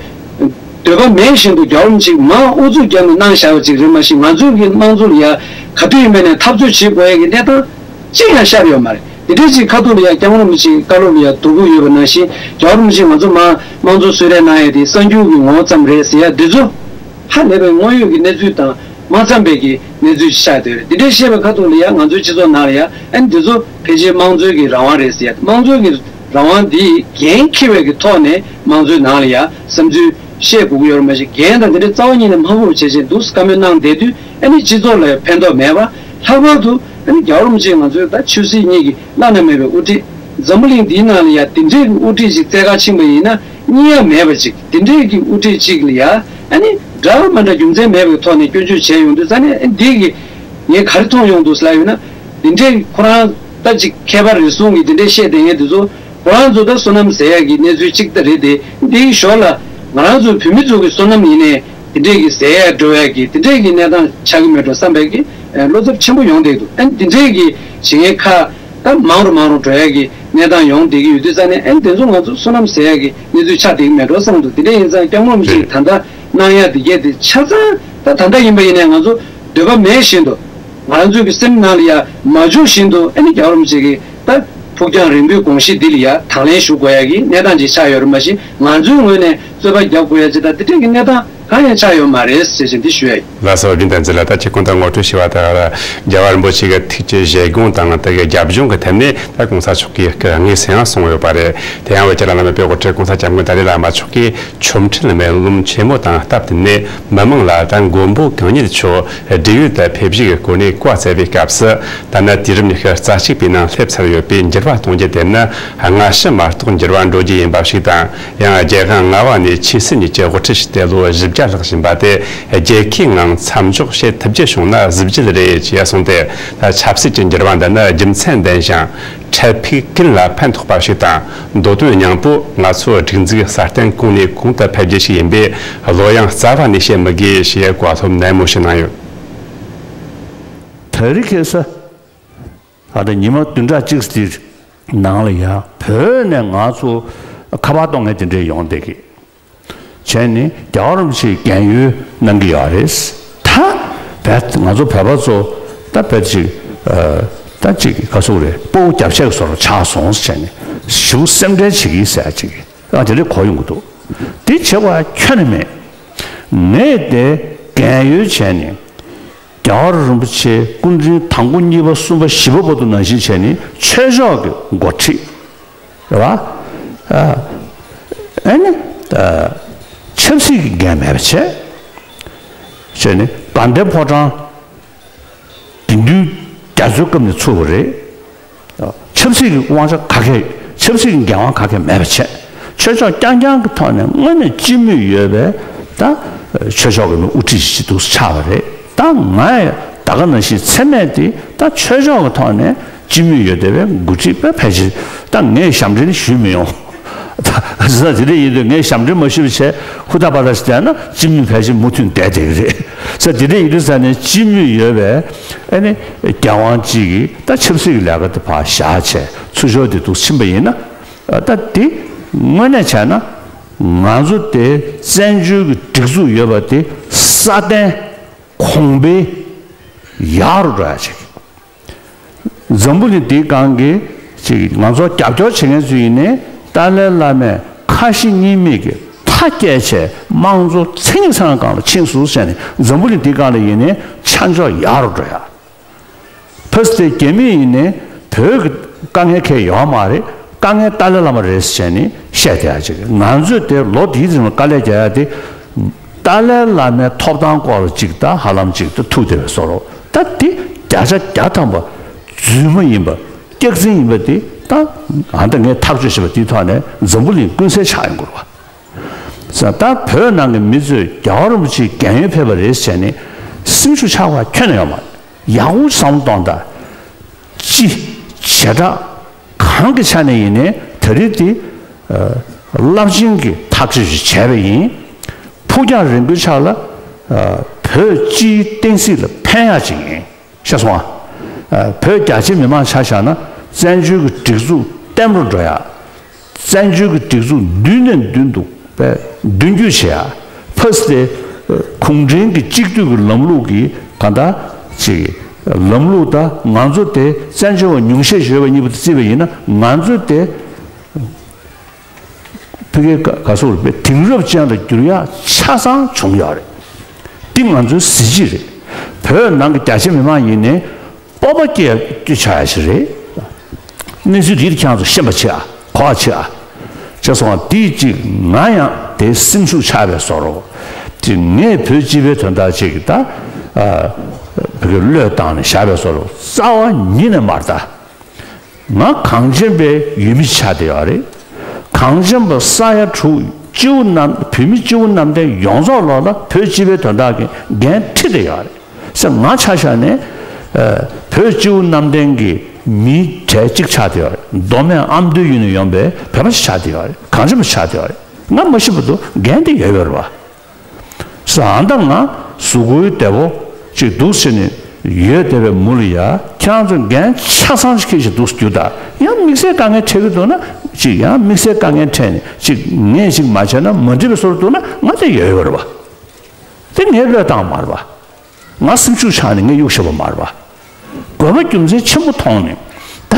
འདོད་པ་མེད་བཞིན་དུ་རྒྱལ་བ་རིན་པོ་ཆེས་མར་ཨུ་ཚུགས་བརྒྱབ་ནས་གནང་བཞག་པ་ཅིག་རེད་མ་གཞི། ང་ཚོའི་གི་དམངས་གཙོ་ལ་ཡ་ག་དུས་ཡིན་པ་ནས་འཐབ་རྩོད་བྱེད་དགོས་ཡ་གི་གནས་སྟངས་གཅིག་ཡང་ཤར་ཡོད་མ་རེད། དེ་འདྲའི་ཅིག་ཁ་ཐུག་ལ་ཡ་སྐྱབས་མགོན་རིན་པོ་ཆེའི་བཀའ་སློབ་ལ་ཡ་སྡུག་པོ་ཡོད་པ་ནང་བཞིན། རྒྱལ་བ་རིན་པོ་ཆེས་ང་ཚོ་མར་དམངས་གཙོ་གསོལ་རས་གནང་ཡ་དེ་གསར་འགྱུར་གྱི་ངོ་བོ་ཙམ་རེད་ཟེར་ཡ་འདི་ཚོ་ཧ་ལས་པའི་དངོས་ཡོད་ཀྱི་གནས་ཚུལ་དང་མ་འཚམས་པའི་གི་གནས་ཚུལ་ཆགས་བསྡད་ཡོད་རེད། དེ་འདྲའི་བཤད་པའི་ཁ་ཐུག་ལ་ཡ་ང་ཚོའི་སྤྱི་ཚོགས་ནང་ལ་ཡ་ཨ་ནི་འདི་ཚོ་ཕལ་ཆེར་དམངས་གཙོའི་གི་རང་དབང་རེད་ཟེར་ཡ། དམངས་གཙོའི་གི་རང་དབང་འདི་འགན་འཁྱེར་བའི་གི་ཐོག་ནས་དམངས་གཙོའི་ནང་ལ་ཡ་བསམ་ཚུལ་བཤད་དགོས་ཀྱི་ཡོད་རེད་མ་གཞི། འགན་དང་དེ་འདྲའི་རྩ་བ་ཉིད་ནས་མ་འཁུར་བ་བྱས་བྱས་འདུག་བཀའ་མོལ་གནང་བསྡད་དུས་ཨ་ནི་སྤྱི་ཚོགས་ལ་ཕན་ཐོགས་མེད་པ། ལྷག་པར་དུ་ཨ་ནི་རྒྱལ་བ་རིན་པོ་ཆེ་ང་ཚོའི་ད་ཆབ་སྲིད་གཉིས་ཀྱི་བླ་ན་མེད་པའི་དབུ་ཁྲིད། འཛམ་བུ་གླིང་འདིའི་ནང་ལ་ཡ་དེ་འདྲའི་གི་དབུ་ཁྲིད་ཅིག་བཙལ་ག་ཕྱིན་པ་ཡིན་ན་རྙེད་ཡ་མེད་པ་ཅིག་དེ་འདྲའི་གི་དབུ་ཁྲིད་ཅིག་ལ་ཡ་ཨ་ནི་འདྲ་མ་འདྲ་རྒྱུ་མཚན་མེད་པའི་ཐོག་ནས་སྐྱོན་བརྗོད་བྱས་ཡོང་དུས་ཙང་ནས། ཨ་ནི་འདི་གི་ངས་ག་རེ་མཐོང་ཡོང་འདུག་ཟེར་ལབ་ཡོད་ན། དེ་འདྲའི་ཁོ་རང་ད་ཅིག་མཁས་པ་རེ་ཟུང་གིས་དེ་འདྲའི་བཤད་བསྡད་མཁན་དེ་ཚོ་ཁོ་རང་ཚོ་ད་བསོད་ནམས་ཟེར་ཡག་གི་གནས་ཚུལ་གཅིག་ད་རེད་དེ། འདིའི་ཞོར་ལ་ང་རང་ཚོའི་བོད་མི་ཚོ་གི་བསོད་ནམས་ཡིན་ནའི་དེ་འདྲས་ཀྱི་ཟད་ཡ་འགྲོ་ཡ་གི་དེ་འདྲས་ཀྱི་གནས་སྟངས་ཆགས་ཀྱི་མེད་འགྲོ་བསམ་པའི་གི་བློ་འཚབ་ཆེན་པོ་ཡོང་བསྡད་འདུག་ཨ་ནི་དེ་འདྲས་ཀྱི་བྱེད་མཁན་ཁག་ད་མང་རུ་མང་རུ་འགྲོ་ཡ་གི་གནས་སྟངས་ཡོང་བསྡད་ཀྱི་ཡོད་དུས་ཙང་ནས། ཨ་ནི་དེ་ཚོ་ང་ཚོ་བསོད་ནམས་ཟད་ཡ་གི་གནས་ཚུལ་ཆགས་བསྡད་ཀྱི་མེད་འགྲོ་བསམ་འདུག་དེ་འདྲས་ཡིན་ཙང་སྐྱབས་མགོན་རིན་པོ་ཆེས་ད་ལྟ་གནང་ཡ་དེ་གས་དེ་ཆ་ཚང་ད་ད་ལྟ་ཡིན་པ་ཡིན་ནའི་ང་ཚོ་འདོད་པ་མེད་བཞིན་དུ་ང་རང་ཚོའི་གི་སེམས་ནང་ལ་ཡ་མ་འཇུག་བཞིན་དུ། ཨ་ནི་རྒྱལ་བ་རིན་པོ་ཆེ་གི་ད་ཕུགས་རྒྱང་རིང་པོའི་དགོངས་གཞི་འདི་ལ་ཡ་དང་ལེན་ཞུ་དགོས་ཡ་གི་གནས་སྟངས་ཅིག་ཆགས་ཡོད་རེད་མ་གཞི། ང་ཚོའི་ངོས་ནས་རྩོད་པ་རྒྱག་དགོས་ཡ་ཅིག་དང་དེ་འདྲས་ཀྱི་གནས་སྟངས་གང་ཡང་ཆགས་ཡོད་མ་རེད་ཟེར་བཞིན་འདི་ཞུ་ཡ་ཡིན། ལགས་སོ། བདེན་དང་འཛིན་ལ་ད་ཅིག་གོང་དུ་ངོ་སྤྲོད་ཞུས་པ་ལྟར་རྒྱལ་བ་རིན་པོ་ཆེ་གི་ཐུགས་ཀྱི་བཞེད་དགོངས་དང་དེ་གི་རྒྱབ་ལྗོངས་ཀྱི་ཐད་ནས་ད་གོང་ས་མཆོག་གིས་སྐུ་དངོས་སུ་ཡང་གསུངས་ཡོད་པ་རེད། དེ་ཡང་བོད་ཀྱི་བླ་ན་མེད་པའི་དབུ་ཁྲིད་གོང་ས་སྐྱབས་མགོན་ཏཱ་ལའི་བླ་མ་མཆོག་གིས་ཆོ་འཕྲུལ་སྨོན་ལམ་ཆེན་མོ་དང་སྟབས་བསྟུན་ནས་མི་མང་ལ་ད་མགོན་པོ་གང་ཉིད་མཆོག་བགྲེས་ཡོལ་དུ་ཕེབས་རྒྱུའི་སྐོར་ནས་བཀའ་སྩལ་བའི་སྐབས་སུ། ད་ནི་དུས་རབས་ཉི་ཤུ་རྩ་གཅིག་པའི་ནང་སླེབས་ཚར་ཡོད་པས་འགྱུར་བ་གཏོང་རྒྱུ་དེ་ནི་སྔ་ཕྱི་མ་གཏོགས་འགྱུར་བ་འགྲོ་རྒྱུ་ཡིན་པ་ཞིག་དང་། ཡང་རྒྱལ་དབང་ལྔ་པ་ནས་ཆོས་སྲིད་གཉིས་ཀྱི་དབུ་ཁྲིད་ཞིག་ཏུ་ལོ་བཞི་བརྒྱ་ལྷག་ཕྱིན་པ་དེ་རྒྱལ་ཁའི་ངང་མཚམས་འཇོག་བྱེད་ཐུབ་རྒྱུ་བྱུང་ན་གཟི་བརྗིད་རེད་ཅེས་གསུངས་ཏེ། ད་ཆབ་སྲིད་ཀྱི་འགྱུར་བ་འདི་ནི་རྒྱུ་མཚན་ལྡན་ཞིང་འཕྲལ་ཕུགས་ཀུན་ལ་ཕན་ཐོགས་པ་ཞིག་དང་། མདོ་དོན་སྙིང་པོ་ང་ཚོ་སྒྲིག་འཛུགས་གསར་བརྟན་གོང་ནས་གོང་དུ་འཕེལ་རྒྱུ་ཞིག་ཡིན་པས་བློ་ཡང་རྩ་བ་ནས་བྱེད་མི་དགོས་ཞེས་བཀའ་སློབ་ནན་མོ་ཞིག་གནང་ཡོད། དེ་རིང་ཁ་སང་ད་ལྟ་ཉི་མ་བདུན་ཕྲག་གཅིག་འདིའི་ནང་ལ་ཡ་བོད་ནས་ང་ཚོ་ཁ་པར་གཏོང་མཁན་དེ་འདྲས་ཡོང་བསྡད་ཀྱི། བྱས་ནས་རྒྱལ་བ་རིན་པོ་ཆེས་རྒན་ཡོལ་གནང་གི་ཡོད་རེད། ད་བོད་ང་ཚོ་བོད་པ་ཚོ་ད་བོད་ཅིག་ཨ་ད་ཅིག་ག་ཚོད་རེད། སྤོ་བོ་རྒྱབ་ཆས་ཀྱི་བཟོ་འདྲ་ཆགས་སོང་བྱས་ནས་ཞེ་པོ་སེམས་ཁྲལ་བྱེད་ཀྱི་ཟེར་ཅིག་ཨ་དེ་འདྲས་གོ་ཡོང་གི་འདུག་དེ་བྱེད་དགོས་ཡ་ཁྱོན་ནས་མེད། ངས་དེ་རྒན་ཡོལ་བྱས་ནས། རྒྱལ་བ་རིན་པོ་ཆེ་སྐུ་ཕྲེང་དང་པོ་གཉིས་པ་གསུམ་པ་བཞི་པ་བར་དུ་ནང་བཞིན་བྱས་ནས་ཆོས་ཕྱོགས་ཀྱི་འགོ་ཁྲིད་རེད་བ། ཨ་ནི་ཆབ་སྲིད་ཀྱི་འགན་མེད་པ་བྱས། བྱས་ནས་དགའ་ལྡན་ཕོ་བྲང་དེང་དུས་རྒྱ་མཚོའི་སྐབས་ནས་ཚུགས་པ་རེད། ཆབ་སྲིད་ཀྱི་དབང་ཆ་ག་གེ་ཆབ་སྲིད་ཀྱི་འགན་དབང་ག་གེ་མེད་པ་བྱས། ཆོས་ཕྱོགས་རྐྱང་རྐྱང་གི་ཐོག་ནས་དངོས་གནས་སྤྱི་མོས་ཡོད་པའི་ད་ཆོས་ཕྱོགས་ཀྱི་དབུ་ཁྲིད་ཞིག་ཏུ་ཆགས་པ་རེད། ད་ང་ཡང་ད་ག་ནང་བཞིན་མཚན་གནས་དེ་ད་ཆོས་ཕྱོགས་ཀྱི་ཐོག་ནས་སྤྱི་མོས་ཡོད་བསྡད་པའི་འགོ་ཁྲིད་པ་ཕལ་ཆེར། ད་ངས་ཞབས་འདྲེན་ཞུས་མི་ཡོང་། ད་ཟེར་ན་དེ་འདྲ་ཡིན་དུས་ངས་ཞབས་འདྲེན་མ་ཞུས་པ་བྱས་ཧུར་ཐག་པ་ཐག་ཞིག་བསྡད་ན་སྤྱི་མོས་ཕལ་ཆེར་མུ་མཐུད་བསྡད་བསྡད་ཀྱི་རེད། ཟེར་དེ་འདྲ་ཡིན་དུས་ས་ནས་སྤྱི་མོས་ཡོད་པའི་ཨ་ནི་རྒྱལ་དབང་གཅིག་གིས་ད་ཆབ་སྲིད་ཀྱི་ལས་ཀ་དེ་ཕར་བཞག་བྱས་ཚུར་ཕྱོགས་དེ་འདུག་ཕྱིན་པ་ཡིན་ན། ད་དེ་དངོས་གནས་བྱས་ན་ང་ཚོ་དེ་བཙན་བྱོལ་གྱི་སྒྲིག་འཛུགས་ཡོད་པ་དེ་སྲ་བརྟན་གོང་འཕེལ་ཡག་རུ་འགྲོ་ཡ་ཅིག་འཛམ་བུ་གླིང་འདིའི་སྒང་གི་ཅིག་ང་ཚོ་རྒྱབ་སྐྱོར་བྱེད་མཁན་ཚོ་ཡིན་ནའི་ཏཱ་ལའི་བླ་མས་ཁ་ཞེ་གཉིས་མེད་ཀྱི་མཐའ་བསྐྱལ་བྱས་དམངས་གཙོ་མཚན་ཉིད་ཚང་སྒང་ལ་ཕྱིན་སོང་ཟེར་ནས་འཛམ་བུ་གླིང་འདིའི་སྒང་ལ་ཡིན་ནའི་ཆ་འཇོག་ཡག་རུ་འགྲོ་ཡ། ཕ་སི་ཏེ་རྒྱ་མི་ཡིན་ནའི་བོད་ཀྱི་དཀའ་ངལ་གང་ཡང་ཡོད་མ་རེད། དཀའ་ངལ་ཏཱ་ལའི་བླ་མ་རེད་ཟེར་ནས་བཤད་བསྡད་ཡ་ཅིག་ང་ཚོས་དེ་ལོ་འདིའི་རིང་ལ་དཀའ་ལས་རྒྱག་ཡ་དེ། ཏཱ་ལའི་བླ་མའི་ཐོབ་ཐང་སྐོར་ལ་ཅིག་ད་ཧ་ལམ་ཅིག་ད་ཐུག་བསྡད་པའི་བཟོ་འདྲ། ད་དེ་བརྒྱ་ཆ་བརྒྱ་ཐམ་པ་རྫུན་མ་ཡིན་པ། སྐྱག་རྫུན་ཡིན་པ་དེ་ད་ཨ་ད་ངས་ཐག་གཅོད་བྱས་པ་དེའི་ཐོག་ནས་འཛམ་བུ་གླིང་ཀུན་གསལ་ཆགས་ཡོང་གི་རེད་བ། ས་ད་བོད་ནང་གི་མི་ཚོས་རྒྱལ་བ་རིན་པོ་ཆེའི་རྒན་ཡོལ་ཕེབས་པ་རེད་ཟེར་ནས་སེམས་ཤུགས་ཆག་པ་ཁྱོན་ནས་ཡོད་མ་རེད། ཡག་པོ་བསམ་བློ་གཏོང་དང་། སྤྱི། བྱེ་བྲག་གང་གི་ཆ་ནས་ཡིན་ནའི་ད་རེས་དེ་རླབས་ཆེན་གྱི་ཐག་གཅོད་ཅིག་བྱས་པ་ཡིན། ཕུགས་རྒྱང་རིང་པོའི་ཆ་ལ་བོད་སྤྱིའི་བསྟན་སྲིད་ལ་ཕན་ཡག་ཅིག་ཡིན། ཤེས་སོང་ཨ། བོད་རྒྱ་ཆེ་མི་མང་ཆ་བཞག་ན་བཙན་བྱོལ་གྱི་སྒྲིག་འཛུགས་བརྟན་པོར་འགྲོ་ཡག་བཙན་བྱོལ་གྱི་སྒྲིག་འཛུགས་མདུན་ནས་མདུན་དུ་མདུན་སྐྱོད་བྱེད་ཡ། ཕ་སི་ཏེ་གུང་ཁྲན་གྱི་གཅིག་སྡུད་ཀྱི་ལམ་ལུགས་ཀྱི་ག་འདྲ་ཅིག་ལམ་ལུགས་དང་ང་ཚོ་དེ་བཙན་བྱོལ་བ་ཉུང་ཤས་ཡོད་པ་གཉིས་པོ་དེ་བརྩིས་པ་ཡིན་ན་ང་ཚོ་དེ་ཕ་གིའི་ག་ག་སོགས་རེད་པས་དེང་རབས་ཅན་ལ་འགྱུར་ཡ་ཆ་ཚང་བྱུང་ཡོད་རེད། འདི་ང་ཚོའི་གཟི་བརྗིད་རེད། བོད་ནང་གི་རྒྱ་ཆེ་མི་མང་ཡིན་ནའི། སྤོབས་པ་སྐྱེ་སྐྱེ་ཆགས་ཡ་ཞིག་རེད། གནས་ཚུལ་འདི་ཁྱེད་རང་ཚོ་ཤེས་པ་བྱེད་ཨ། གོ་བ་བྱེད་ཨ། བྱས་སོང་བ་འདིས་ཅིག་ང་ཡང་དེ་སེམས་ཤུགས་ཆག་པའི་བཟོ་འདྲ། ཅིག་ངས་བོད་སྤྱི་པའི་དོན་དག་ཅིག་ད་ཨ་བོད་ཀྱི་བློས་བཏང་ནས་བཞག་པའི་བཟོ་འདྲ་རྩ་བ་ཉིད་ནས་མ་རེད་ད། ང་གངས་ཅན་པའི་ཡུལ་མི་ཆགས་བསྡད་ཡོད་རེད། གངས་ཅན་པ་ས་ཡ་དྲུག་སྤྱི་བོ་གནམ་བོད་མི་སྤྱི་བོ་གནམ་བསྟན་ཡོངས་རྫོགས་ལོག་ལ་བོད་སྤྱི་པའི་དོན་དག་གི་འགན་འཁྲི་བསྡད་ཡོད་རེད། ཟེར་ང་ཆ་བཞག་ནས་ཨ་བོད་སྤྱི་བོ་གནམ་བསྟན་གྱི་མིའི་གྲས་གཅིག་ཆགས་བསྡད་ཡོད་རེད། མདོ་སྨད་ཨ་མདོའི་ཡུལ་ནས་ཡོང་པའི་བོད་པ་ཞིག་ཆགས་བསྡད་ཡོད་རེད། གངས་ཅན་པ་ཆགས་བསྡད་ཡོད་རེད། ང་མ་ཤི་བར་དུ་འགན་དེ་ཡོད་ཡོད་རེད་བ། ཟེར་ཨ་ད་ང་གཟུགས་པོའི་བདེ་པོ་ཅིག་འདུག་ཟེར་ནས་ཡོད་བསྡད་པའི་མུ་ལ་ཡ་ཁྱེད་རང་ཚོ་འགན་ཆ་ཚང་ཞིག་འཁྱེར་ཞིག་འདུག་རྒྱུ་ད་ཡང་དམིགས་བསལ་དཀའ་ངལ་འཕྲད་ཀྱི་འདུག་ན་ཅིག་ཡང་དམིགས་བསལ་དཀའ་ངལ་འཕྲད་ནས་ཅིག་ངས་ཅིག་མ་བྱས་ན་མ་འགྲིག་པའི་བཟོ་འདྲ་འདུག་ན་ང་དེ་ཡོད་ཡོད་རེད་བ། དེ་ངས་བློས་བཏང་མ་རེད་བ། ང་སེམས་ཤུགས་ཆག་ནས་ངས་གཡུག་བཞག་པ་མ་རེད་བ། དགོས་པ་རྒྱུ་མཚན་ཆེན་པོ་མཐོང་ནས་ད་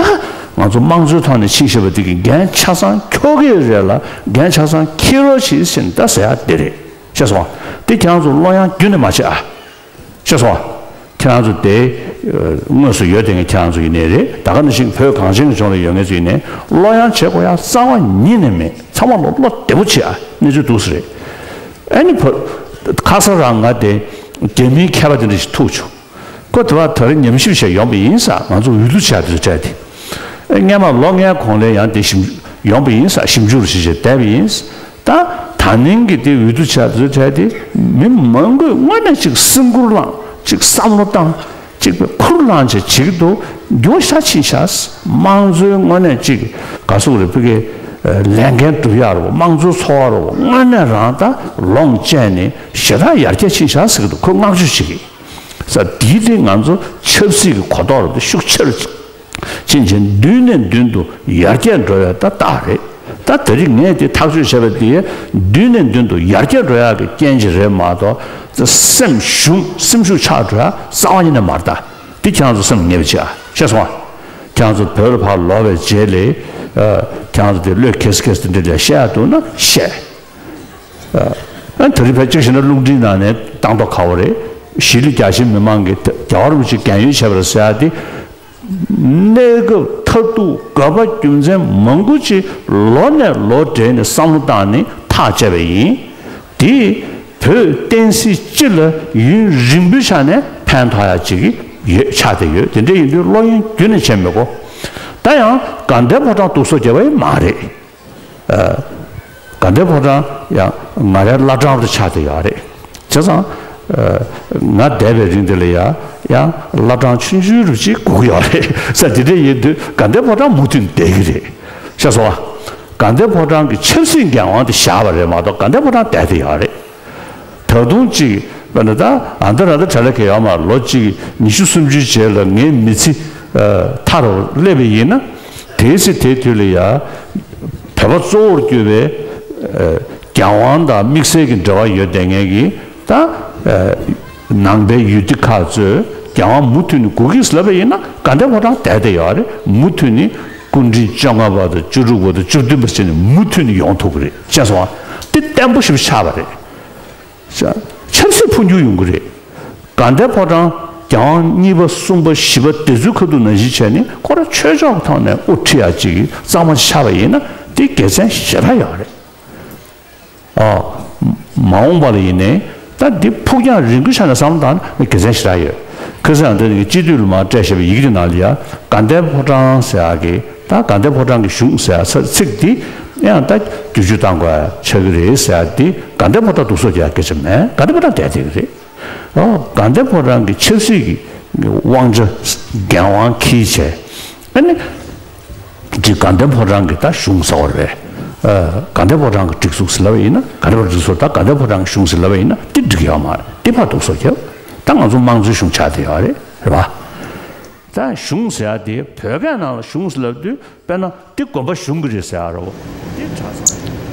ང་ཚོ་དམངས་གཙོའི་ཐོག་ནས་ཕྱིན་བཞིན་པ་དེ་གི་འགན་ཆ་ཚང་འཁྱོག་གི་རེད་ལ་འགན་ཆ་ཚང་འཁྱེར་རོགས་བྱེད་ཟེར་ནས་ད་ཟེར་ཡ་དེ་རེད། ཤེས་སོང་བ། དེ་ཁྱེད་རང་ཚོ་བློ་ཡང་རྒྱུན་ནས་མ་བྱེད་ཨ། ཤེས་སོང་བ། ཁྱེད་རང་ཚོ་དེ་དངོས་སུ་ཡོད་དེ་ངས་ཁྱེད་རང་ཚོ་ཡིན་ནའི་རེད། ད་ག་ནང་བཞིན་བོད་གངས་ཅན་གྱི་ལྗོངས་ལ་ཡོད་མཁན་ཚོ་ཡིན་ནའི་བློ་ཡང་བྱེད་དགོས་ཡ་རྩ་བ་ཉིད་ནས་མེད། ཚང་མ་ལོ་བློ་བདེ་པོ་བྱེད་ཨ། གནས་ཚུལ་འདུག་སེ་རེད། ཨ་ནི་བོད་ཁ་སང་རང་ང་དེ་རྒྱ་མིའི་མཁས་པ་དེ་འདྲ་ཞིག་ཐུག་བྱུང་། ཁོ་དེ་བ་ད་རེས་ཉམས་ཞིབ་བྱས་ཡོང་པ་ཡིན་ས། ང་ཚོ་འོས་བསྡུ་བྱས་དེ་ཚོ་བྱས་ཏེ། སྔན་མ་ལོ་ལྔའི་གོང་ལ་ཡང་དེ་ཞིབ་ཡོང་པ་ཡིན་ས། ཞིབ་འཇུག་རུ་བྱེད་བྱས་བསྡད་པ་ཡིན། ད་ད་ནིང་གི་དེ་འོས་བསྡུ་བྱས་དེ་ཚོ་བྱས་ཏེ་མི་མང་པོས་དངོས་གནས་ཅིག་སེམས་ཁུར་བླངས་ཅིག་བསམ་བློ་བཏང་ཅིག་ཁུར་བླངས་བྱས་བྱེད་ཀྱི་འདུག་འགྱུར་བ་ཤ་ཕྱིན་ཤག་དམངས་གཙོའི་དངོས་གནས་ཅིག་ག་སོག་རེ་ཕ་གི་ལས་འགན་སྒྲུབ་ཡག་རེད་བ། དམངས་གཙོ་འཚོ་བ་རེད་བ། དངོས་གནས་རང་ད་ལོངས་སྤྱད་ནས་ཞེ་དྲག་ཡར་རྒྱས་ཕྱིན་ཤག་ཟེར་གྱི་འདུག་ཁོས་བསྔགས་བརྗོད་བྱེད་ཀྱི། ས་དེའི་སྟེང་ང་ཚོ་ཆབ་སྲིད་ཀྱི་གོ་རྟོགས་རེད་ཤུགས་ཆེ་རུ་ཕྱིན་ཕྱིན་མདུན་ནས་མདུན་དུ་ཡར་རྒྱས་འགྲོ་བའི་ད་རྟགས་རེད། ད་དེ་རིང་ངས་དེ་ཐག་གཅོད་བྱས་པ་དེ་མདུན་ནས་མདུན་དུ་ཡར་རྒྱས་འགྲོ་ཡག་གི་རྐྱེན་ཅིག་རེད་མ་གཏོགས་སེམས་ཞུམ་སེམས་ཤུགས་ཆག་འགྲོ་ཡག་རྩ་བ་ཉིད་ནས་མ་རེད། ད་དེ་ཁྱེད་རང་ཚོ་སེམས་ངེས་པ་བྱེད་ཨ། ཤེས་སོང་ཨ། ཁྱེད་རང་ཚོ་བོད་ལ་ཕར་ལོག་པའི་རྗེས་ལ་ཁྱེད་རང་ཚོ་དེ་བློས་འཁེལ་སེ་འཁེལ་སེ་དེ་འདྲ་ལ་བཤད་ཡག་འདུག་ན་བཤད། ཨ་ད་རེས་ཕལ་ཆེར་བྱས་ན་རླུང་འཕྲིན་ནང་ནས་བཏང་མདོག་ཁ་པོ་རེད། གཞིས་ལུས་རྒྱ་ཆེ་མི་མང་གིས་རྒྱལ་བ་རིན་པོ་ཆེ་རྒན་ཡོལ་བྱས་པ་རེད་ཟེར་ཡག་དེ། གནས་སྐབས་མཐར་ཐུག་དགོས་པ་རྒྱུ་མཚན་མང་པོ་ཅིག་ལོ་ནས་ལོ་བགྲེས་ནས་བསམ་བློ་བཏང་ནས་ཐག་བཅད་པ་ཡིན། དེས་བོད་བསྟན་སྲིད་སྤྱི་ལ་ཡུན་རིང་པོའི་ཆ་ནས་ཕན་ཐོགས་ཡག་ཅིག་ཡོད་ཆགས་བསྡད་ཡོད། དེ་འདྲ་ཡིན་དུས་བློ་གཡེང་རྒྱུན་ནས་བྱེད་མི་དགོས། ད་ཡང་དགའ་ལྡན་ཕོ་བྲང་སྡུག་སོ་རྒྱབ་པ་ཡང་མ་རེད། དགའ་ལྡན་ཕོ་བྲང་ཡང་ང་རའི་བླ་བྲང་དུ་ཆགས་བསྡད་ཡོད་རེད། བྱས་ཙང་ང་འདས་པའི་རིང་འདི་ལ་ཡང་ཡང་བླ་བྲང་ཆུང་ཆུང་རུ་ཅིག་དགོས་ཀྱི་ཡོད་རེད། ས་དེ་འདྲ་ཡིན་དུས་དགའ་ལྡན་ཕོ་བྲང་མུ་མཐུད་བསྡད་ཀྱི་རེད། ཤེས་སོང་ཨ། དགའ་ལྡན་ཕོ་བྲང་གི་ཆབ་སྲིད་འགན་དབང་དེ་བཞག་པ་རེད་མ་གཏོགས་དགའ་ལྡན་ཕོ་བྲང་བསྡད་བསྡད་ཡོད་རེད། ད་དུང་ཅིག་དཔེར་ན་ད་ཨ་མདོ་ར་ད་གྲ་ལ་གེ་ཡོད་མ་ལོ་གཅིག་ཉི་ཤུ་སུམ་ཅུའི་རྗེས་ལ་ངའི་མི་ཚེ་མཐའ་རུ་སླེབས་པ་ཡིན་ན་དེའི་ཚེ་དེའི་དུས་ལ་ཡ་བོད་པ་གཙོ་བོར་གྱུར་པའི་རྒྱལ་དབང་དང་དམིགས་བསལ་གྱི་འབྲེལ་བ་ཡོད་བསྡད་མཁན་གྱི་ད་ནང་པའི་ཡུལ་སྡེ་ཁག་ཚོས་རྒྱལ་དབང་མུ་མཐུད་ནས་དགོས་ཀྱི་ལབ་པ་ཡིན་ན་དགའ་ལྡན་ཕོ་བྲང་བསྡད་བསྡད་ཡོད་རེད། མུ་མཐུད་ནས་སྐུ་ཕྲེང་བཅོ་ལྔ་པ་དང་བཅུ་དྲུག་པ་དང་བཅུ་བདུན་པ་བྱས་ནས་མུ་མཐུད་ནས་ཡོང་ཐུབ་ཀྱི་རེད། ཤེས་སོང་ཨ། དེ་བརྟན་པོ་ཞེ་པོ་ཆགས་པ་རེད། ཆབ་སྲིད་འཕོ་འགྱུར་ཡོང་གི་རེད། དགའ་ལྡན་ཕོ་བྲང་ རྒྱལ་དབང་གཉིས་པ་གསུམ་པ་བཞི་པ་དེ་ཚོའི་ཁ་ཐུག་ནང་བཞིན་བྱས་ནས་ཁོ་རང་ཆོས་ཕྱོགས་ཀྱི་ཐོག་ནས་དབུ་ཁྲིད་ཡག་ཅིག་གཙང་མ་ཆགས་པ་ཡིན་ན་དེ་དགེ་མཚན་ཞེ་དྲག་ཡོད་རེད། ཨ། མ་འོངས་པ་ལ་ཡིན་ནའི་ད་འདི་ཕུགས་རྒྱང་རིང་པོའི་ཆ་ནས་བསམ་བློ་བཏང་ན་དགེ་མཚན་ཞེ་དྲག་ཡོད། ཁ་སང་འདི་ནི་སྤྱི་འཐུས་ལ་མར་སྤྲད་བཞག་པའི་ཡི་གེ་དེ་ནང་ལ་ཡ་དགའ་ལྡན་ཕོ་བྲང་ཟེར་ཡག་གི་ད་དགའ་ལྡན་ཕོ་བྲང་གི་གཞུང་ཟེར་ཡག་ཚིག་འདི་ཡང་ད་བསྒྱུར་བཅོས་བཏང་དགོས་ཆགས་ཀྱི་རེད་ཟེར་ཡག་འདི་དགའ་ལྡན་ཕོ་བྲང་སྡུག་སོ་རྒྱག་སྐད་ཆ་མེད། དགའ་ལྡན་ཕོ་བྲང་བསྡད་བསྡད་ཀྱི་རེད། ཨོ། དགའ་ལྡན་ཕོ་བྲང་གི་ཆབ་སྲིད་ཀྱི་དབང་ཆ་འགན་དབང་འཁྱེར་བྱས། ཨ་ནི། ཅིག་དགའ་ལྡན་ཕོ་བྲང་གི་ད་གཞུང་ཟེར་བ་རེད། ཨ། དགའ་ལྡན་ཕོ་བྲང་གི་སྒྲིག་འཛུགས་ཟེར་ལབ་པ་ཡིན་ན་དགའ་ལྡན་ཕོ་བྲང་སྒྲིག་འཛུགས་ད་དགའ་ལྡན་ཕོ་བྲང་གི་གཞུང་ཟེར་ལབ་པ་ཡིན་ན་དེ་འགྲིག་ཡོད་མ་རེད། དེ་ཕར་སྡུག་སོ་རྒྱབ། ད་ང་ཚོ་དམངས་གཙོའི་གཞུང་ཆགས་བསྡད་ཡོད་རེད། རེད་པ། ད་གཞུང་ཟེར་ཡག་དེ་བོད་སྐད་ནང་ལ་གཞུང་ཟེར་ལབ་དུས་དཔེར་ན་དེ་དགོན་པ་གཞུང་གི་རེད་ཟེར་ཡག་རེད་པ། དེ་དྲག་ས་རེད།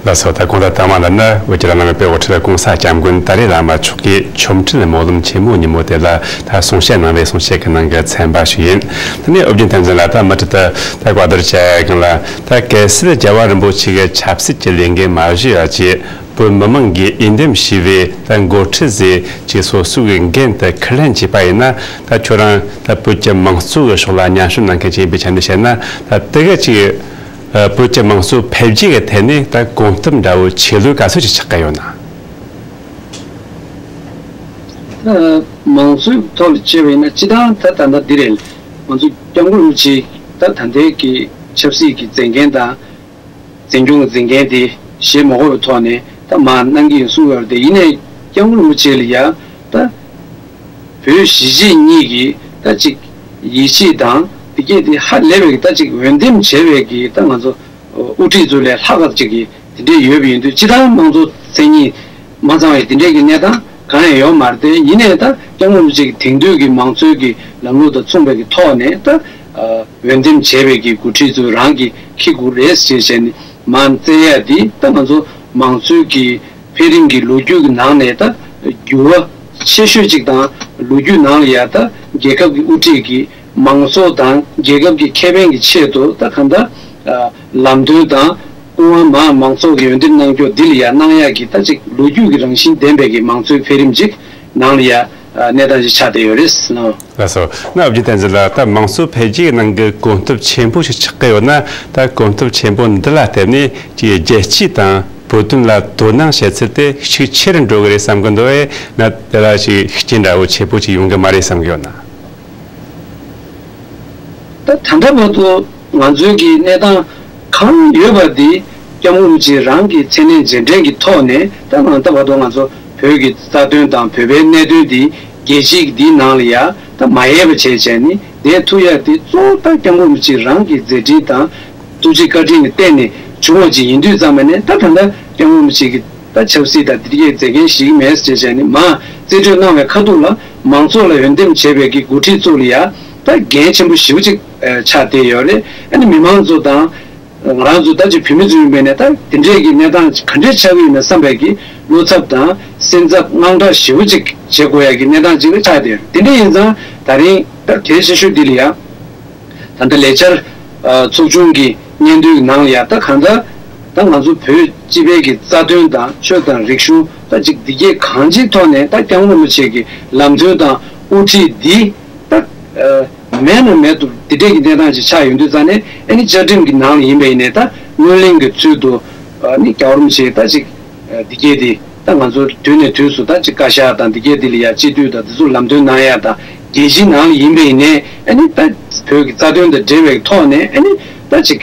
ལགས་སོ། ད་གོང་དུ་ལྟ་མ་ལབ་ན་འོད་ཀྱི་ར་ལམ་པའི་དབུ་ཁྲིད་གོང་ས་སྐྱབས་མགོན་ཏཱ་ལའི་བླ་མ་མཆོག་གིས་ཆོ་འཕྲུལ་སྨོན་ལམ་ཆེན་མོ་ཉིན་མོ་དེ་ལ་ད་གསུང་བཤད་གནང་བའི་གསུང་བཤད་ཀྱི་ནང་གི་ཚན་པ་ཞིག་ཡིན། དེ་ནས་ཨོ་རྒྱན་བསྟན་འཛིན་ལགས། ད་མུ་མཐུད་དུ་ད་བཀའ་བསྡུར་བྱ་ཡག་ལ། ད་གལ་སྲིད་རྒྱལ་བ་རིན་པོ་ཆེ་གི་ཆབ་སྲིད་ཀྱི་ལས་འགན་མ་བཞེས་པ་བཅས་བོད་མི་མང་གིས་འོས་འདེམས་བྱས་པའི་ད་འགོ་ཁྲིད་ཟེར་ཅིག་སོ་སོའི་འགན་དུ་ཁུར་ལེན་བྱས་པ་ཡིན་ན། ད་ཁྱོད་རང་ད་བོད་ཀྱི་མང་གཙོ་གི་ཕྱོགས་ལ་མཉམ་ཞུགས་གནང་མཁན་ཅིག་ཡིན་པའི་ཆ་ནས་བཤད་ན། ད་དེ་ག་ཅིག་ཨ། བོད་ཀྱི་དམངས་གཙོ་འཕེལ་རྒྱས་ཀྱི་ཐད་ནས་ད་གོམ་སྟབས་འདྲ་བོ་ཆེ་ལོས་ག་ཚོད་ཅིག་ཆགས་ཀྱི་ཡོད་ན། ད་དམངས་གཙོའི་ཐོག་ལ་བྱས་པ་ཡིན་ན་སྤྱིར་བཏང་ད་ད་ལྟ་འདི་རེད། ང་ཚོ་སྐྱབས་མགོན་རིན་པོ་ཆེ་ད་ད་ལྟའི་གི་ཆབ་སྲིད་ཀྱི་མཛད་འགན་དང་། འཛིན་སྐྱོང་གི་མཛད་འགན་དེ་བཞེས་མ་དགོས་པའི་ཐོག་ནས་ད་མར་གནང་གི་ཡིན་གསུངས་ཡོད་རེད་དེ། ཡིན་ནའི་སྐྱབས་མགོན་རིན་པོ་ཆེ་ལ་ཡ་ད་བོད་གཞིས་བྱེས་གཉིས་ཀྱི་ད་ཅིག་ཡིད་ཆེས་དང་དེ་གས་དེ་ཧ་ལས་པའི་ད་ཅིག་འོས་འདེམས་བྱས་པའི་གི་ད་ང་ཚོ་དབུ་ཁྲིད་ཚོ་ལས་ལྷག་ག་ཅིག་གི་དེ་འདྲས་ཡོད་པ་ཡིན་དུས། སྤྱིར་བཏང་དམངས་གཙོ་མཚན་ཉིད་མ་ཚང་བའི་དེ་འདྲས་ཀྱི་གནས་སྟངས་གང་ཡང་ཡོད་མ་རེད་དེ། ཡིན་ནའི་ད་སྐྱབས་མགོན་རིན་པོ་ཆེ་གི་དེང་དུས་ཀྱི་མང་གཙོའི་གི་ལམ་ལུགས་དང་མཚུངས་པའི་གི་ཐོག་ནས་ད་འོས་འདེམས་བྱས་པའི་གི་འགོ་ཁྲིད་ཚོས་རང་གི་འཁྱེར་དགོས་རེད་ཅེས་བྱས་ནས་མར་བཙལ་ཡ་དེ་ད་ང་ཚོ་མང་གཙོའི་གི་འཕེལ་རིམ་གྱི་ལོ་རྒྱུས་ཀྱི་ནང་ནས་ད་འགྱུར་བ་ཆེ་ཤོས་ཅིག་དང་། ལོ་རྒྱུས་ནང་ལ་ཡ་ད་རྒྱལ་ཁབ་ཀྱི་དབུ་ཁྲིད་ཀྱིས་མང་ཚོགས་དང་རྒྱལ་ཁབ་ཀྱི་ཁེ་ཕན་གྱི་ཆེད་དུ་ད་གང་ལྟར་ལམ་སྟོན་དང་སྐུ་དབང་མར་མང་ཚོགས་ཀྱིས་འོས་འདེམས་གནང་རྒྱུ་འདི་ལ་ཡ་གནང་ཡག་གི་ད་ཅིག་ལོ་རྒྱུས་ཀྱི་རང་བཞིན་ལྡན་པའི་གི་མང་གཙོའི་འཕེལ་རིམ་ཅིག་ནང་ལ་ཡ་གནས་སྟངས་ཅིག་ཆགས་བསྡད་ཡོད་རེད། ལགས་སོ། ནཱ་ཨོ་རྒྱན་བསྟན་འཛིན་ལགས། ད་དམངས་གཙོ་འཕེལ་རྒྱས་ཀྱི་ནང་གི་གོམ་སྟབས་ཆེན་པོ་ཞིག་ཆགས་ཀྱི་ཡོད་ན། ད་གོམ་སྟབས་ཆེན་པོ་འདི་ལ་བརྟེན་ནས་ཀྱི་རྒྱལ་སྤྱི་དང་བོད་དོན་ལ་དོ་སྣང་བྱེད་ཚུལ་དེ་ཤུགས་ཆེ་རུ་འགྲོ་གི་རེད་བསམ་གི་འདུག་ཨེ། ནཱ་དེ་ལ་ཞིག་ཤུགས་རྐྱེན་འདྲ་བོ་ཆེ་པོ་ཅིག་ཡོང་གི་མ་རེད་བསམ་གི་ཡོད་ན། ད་ད་ལྟ་བར་དུ་ང་ཚོའི་གི་གནས་སྟངས་གང་ཡོད་པ་འདི་སྐྱབས་མགོན་རིན་པོ་ཆེ་རང་གི་མཚན་གནས་རྗེས་དྲན་གྱི་ཐོག་ནས། ད་ད་ལྟ་བར་དུ་ང་ཚོ་བོད་ཀྱི་རྩ་དོན་དང་བོད་པའི་གནད་དོན་འདི་རྒྱལ་སྤྱི་འདིའི་ནང་ལ་ཡ་ད་མ་ཡལ་བ་བྱས་བྱས་ནས་བསྡད་ཐུབ་ཡ་དེ་གཙོ་བོ་ད་སྐྱབས་མགོན་རིན་པོ་ཆེ་རང་གི་མཛད་འཕྲིན་དང་ཐུགས་རྗེ་བཀའ་དྲིན་ལ་བརྟེན་ནས་བྱུང་བ་ཅིག་ཡིན་དུས་ཙམ་པ་ནས། ད་ད་ལྟ་སྐྱབས་མགོན་རིན་པོ་ཆེ་གི་ད་ཆབ་སྲིད་དང་དེ་གའི་མཛད་འགན་ཞིག་མེད་ཟེར་བྱས་ནས་མར་རྩིས་སྤྲོད་གནང་བའི་ཁ་ཐུག་ལ་མང་ཚོགས་ལ་འོས་འདེམས་བྱས་པའི་གི་འགོ་ཁྲིད་ཚོ་ལ་ཡ་ད་འགན་ཆེན་པོ་ཞེ་པོ་ཅིག་ཆགས་བསྡད་ཡོད་རེད། ཨ་ནི་མི་མང་ཚོ་དང་ང་རང་ཚོ་ད་ཅིག་བོད་མི་ཚོ་ཡིན་པས་ནས། ད་དེ་འདྲའི་གི་གནས་སྟངས་ག་འདྲས་ཆགས་ཀྱི་ཡོད་ན་བསམ་པའི་གི་བློ་འཚབ་དང་སེམས་འཚབ་དངངས་སྐྲག་ཞེ་པོ་ཅིག་བྱེད་དགོས་ཡ་གི་གནས་སྟངས་ཅིག་ལ་ཆགས་བསྡད་ཡོད་རེད། དེ་འདྲ་ཡིན་ཙང་ད་རིང་ད་གལ་ཆེ་ཤོས་འདི་ལ་ཡ། ད་ལྟ་ལས་འཆར་ཨ་ཚོགས་ཆུང་གི་སྙན་ཐོའི་ནང་ལ་ཡ་ད་གང་ལྟར་ད་ང་ཚོ་བོད་སྤྱི་པའི་གི་རྩ་དོན་དང་ཆོས་དང་རིག་གཞུང་ད་ཅིག་འདི་གའི་གང་ཅིའི་ཐོག་ནས་ད་སྐྱབས་མགོན་རིན་པོ་ཆེ་གི་ལམ་སྟོན་དང་དབུ་ཁྲིད་འདི་ད་ཨ་མེད་ན་མེད་དུ་འདི་འདྲའི་གི་གནས་སྟངས་ཅིག་ཆགས་ཡོང་དུས་ཙང་ནས། ཨ་ནི་བཅའ་ཁྲིམས་ཀྱི་ནང་ལ་ཡིན་པ་ཡིན་ནའི་ད་སྔོན་གླེང་གི་ཚུལ་དུ་ཨ་ནི་རྒྱལ་བ་རིན་པོ་ཆེ་ད་ཅིག་འདི་གའི་དེ་ད་ང་ཚོ་དུས་ནས་དུས་སུ་ད་ཅིག་བཀའ་ཤག་དང་འདི་གའི་དེ་ལ་ཡ་སྤྱི་འཐུས་དང་དེ་ཚོ་ལམ་སྟོན་གནང་ཡ་དང་། རྒྱལ་སྤྱིའི་ནང་ལ་ཡིན་པ་ཡིན་ནའི་ཨ་ནི་ད་བོད་ཀྱི་རྩ་དོན་དང་འབྲེལ་བའི་ཐོག་ནས་ཨ་ནི་ད་ཅིག་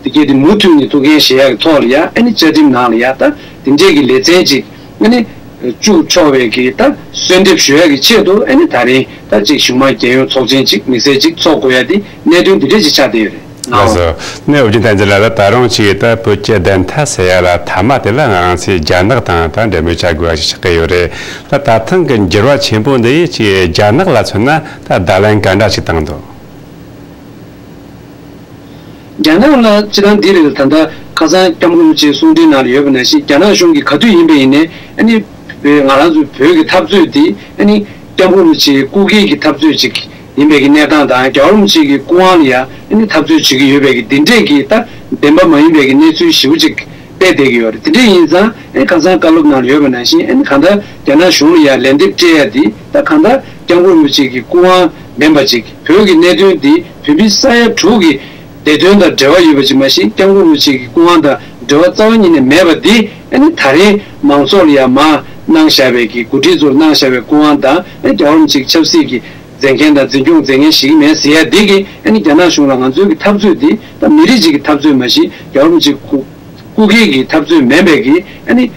འདི་གའི་དེ་མུ་མཐུད་ནས་ཐུགས་འགན་བཞེས་ཡ་གི་ཐོག་ལ་ཡ། ཨ་ནི་བཅའ་ཁྲིམས་ནང་ལ་ཡ་ད་དེ་འདྲའི་གི་ལེ་ཚན་ཅིག་ཨ་ནི་བཅུག་ཆོག་པའི་གི་ད་གསོལ་འདེབས་ཞུ་ཡ་གི་ཆེད་དུ། ཨ་ནི་ད་རིང་ད་ཅིག་གཞུང་མང་རྒྱལ་ཡོངས་ཚོགས་ཆེན་ཅིག་དམིགས་བསལ་ཅིག་ཚོགས་དགོས་ཡ་དེ་གནད་དོན་འདི་འདྲ་ཅིག་ཆགས་བསྡད་ཡོད་རེད། ལགས་སོ། ནས་ཨོ་རྒྱན་བསྟན་འཛིན་ལགས། ད་ད་རུང་ཅིག་ད་བོད་ཀྱི་བདེན་མཐའ་ཟེར་ཡ་ལ་མཐའ་མ་དེ་ལ་ང་རང་ཚོས་རྒྱ་ནག་དང་ད་འབྲེལ་མོལ་བྱ་དགོས་ཡ་ཞིག་ཆགས་ཀྱི་ཡོད་རེད། ད་ད་ཐེངས་ཀྱི་འགྱུར་བ་ཆེན་པོ་འདི་ཡིས་ཅིག་རྒྱ་ནག་ལ་མཚོན་ན་ད་བརྡ་ལན་ག་འདྲ་ཞིག་བཏང་འདུག་རྒྱ་ནག་ལ་སྤྱིར་བཏང་འདི་རེད། ད་ལྟ་ཁ་སང་སྐྱབས་མགོན་རིན་པོ་ཆེའི་གསུང་འཕྲིན་ནང་ལ་ཡོད་པ་ནང་བཞིན། རྒྱ་ནག་གཞུང་གིས་ག་དུས་ཡིན་པ་ཡིན་ནའི་ཨ་ནི་ང་རང་ཚོའི་བོད་ཀྱི་འཐབ་རྩོད་འདི་ཨ་ནི་སྐྱབས་མགོན་རིན་པོ་ཆེའི་སྐུ་སྒེར་གྱི་འཐབ་རྩོད་ཅིག་ཡིན་པའི་གི་གནས་སྟངས་དང་། རྒྱལ་བ་རིན་པོ་ཆེ་གི་སྐུ་དབང་ལ་ཡ་ཨ་ནི་འཐབ་རྩོད་བྱེད་ཀྱི་ཡོད་པའི་གི་འདི་འདྲས་ཀྱི་ད་བདེན་པ་མ་ཡིན་པའི་གི་གནས་ཚུལ་ཞེ་པོ་ཅིག་ སླེབས་བསྡད་ཀྱི་ཡོད་རེད། དེ་འདྲ་ཡིན་ཙང་ཨ་ནི་ཁ་སང་བཀའ་སློབ་ནང་ལ་ཡོད་པ་ནང་བཞིན་ཨ་ནི་གང་ལྟར་རྒྱ་ནག་གཞུང་ལ་ཡང་ལན་འདེབས་སྤྲད་ཡ་འདི་ད་གང་ལྟར་སྐྱབས་མགོན་རིན་པོ་ཆེ་གི་སྐུ་དབང་མིན་པ་ཅིག་བོད་ཀྱི་གནད་དོན་འདི་བོད་མི་ས་ཡ་དྲུག་གི་བདེ་དོན་དང་འབྲེལ་བ་ཡོད་པ་ཅིག་མ་གཞི་སྐྱབས་མགོན་རིན་པོ་ཆེ་གི་སྐུ་དབང་དང་འབྲེལ་བ་རྩ་བ་ཉིད་ནས་མེད་པ་འདི་ཨ་ནི་ད་རེས་མང་ཚོགས་ལ་ཡང་མར་གནང་བཞག་པའི་གི་འགོ་ཁྲིད་ཚོར་གནང་བཞག་པའི་སྐུ་དབང་དང་ཨ་ནི་རྒྱལ་བ་རིན་པོ་ཆེ་གི་ཆབ་སྲིད་ཀྱི་མཛད་འགན་དང་འཛིན་སྐྱོང་མཛད་མཁན་ཞིག་མེད་ཟེར་ཡ་འདི་གིས་ཨ་ནི་རྒྱ་ནག་གཞུང་ལ་ང་ཚོའི་གི་འཐབ་རྩོད་འདི་ད་མི་རིགས་གཅིག་གི་འཐབ་རྩོད་མ་གཞི་རྒྱལ་བ་རིན་པོ་ཆེ་སྐུ་སྐུ་སྒེར་གྱི་འཐབ་རྩོད་མིན་པའི་གི་ཨ་ནི་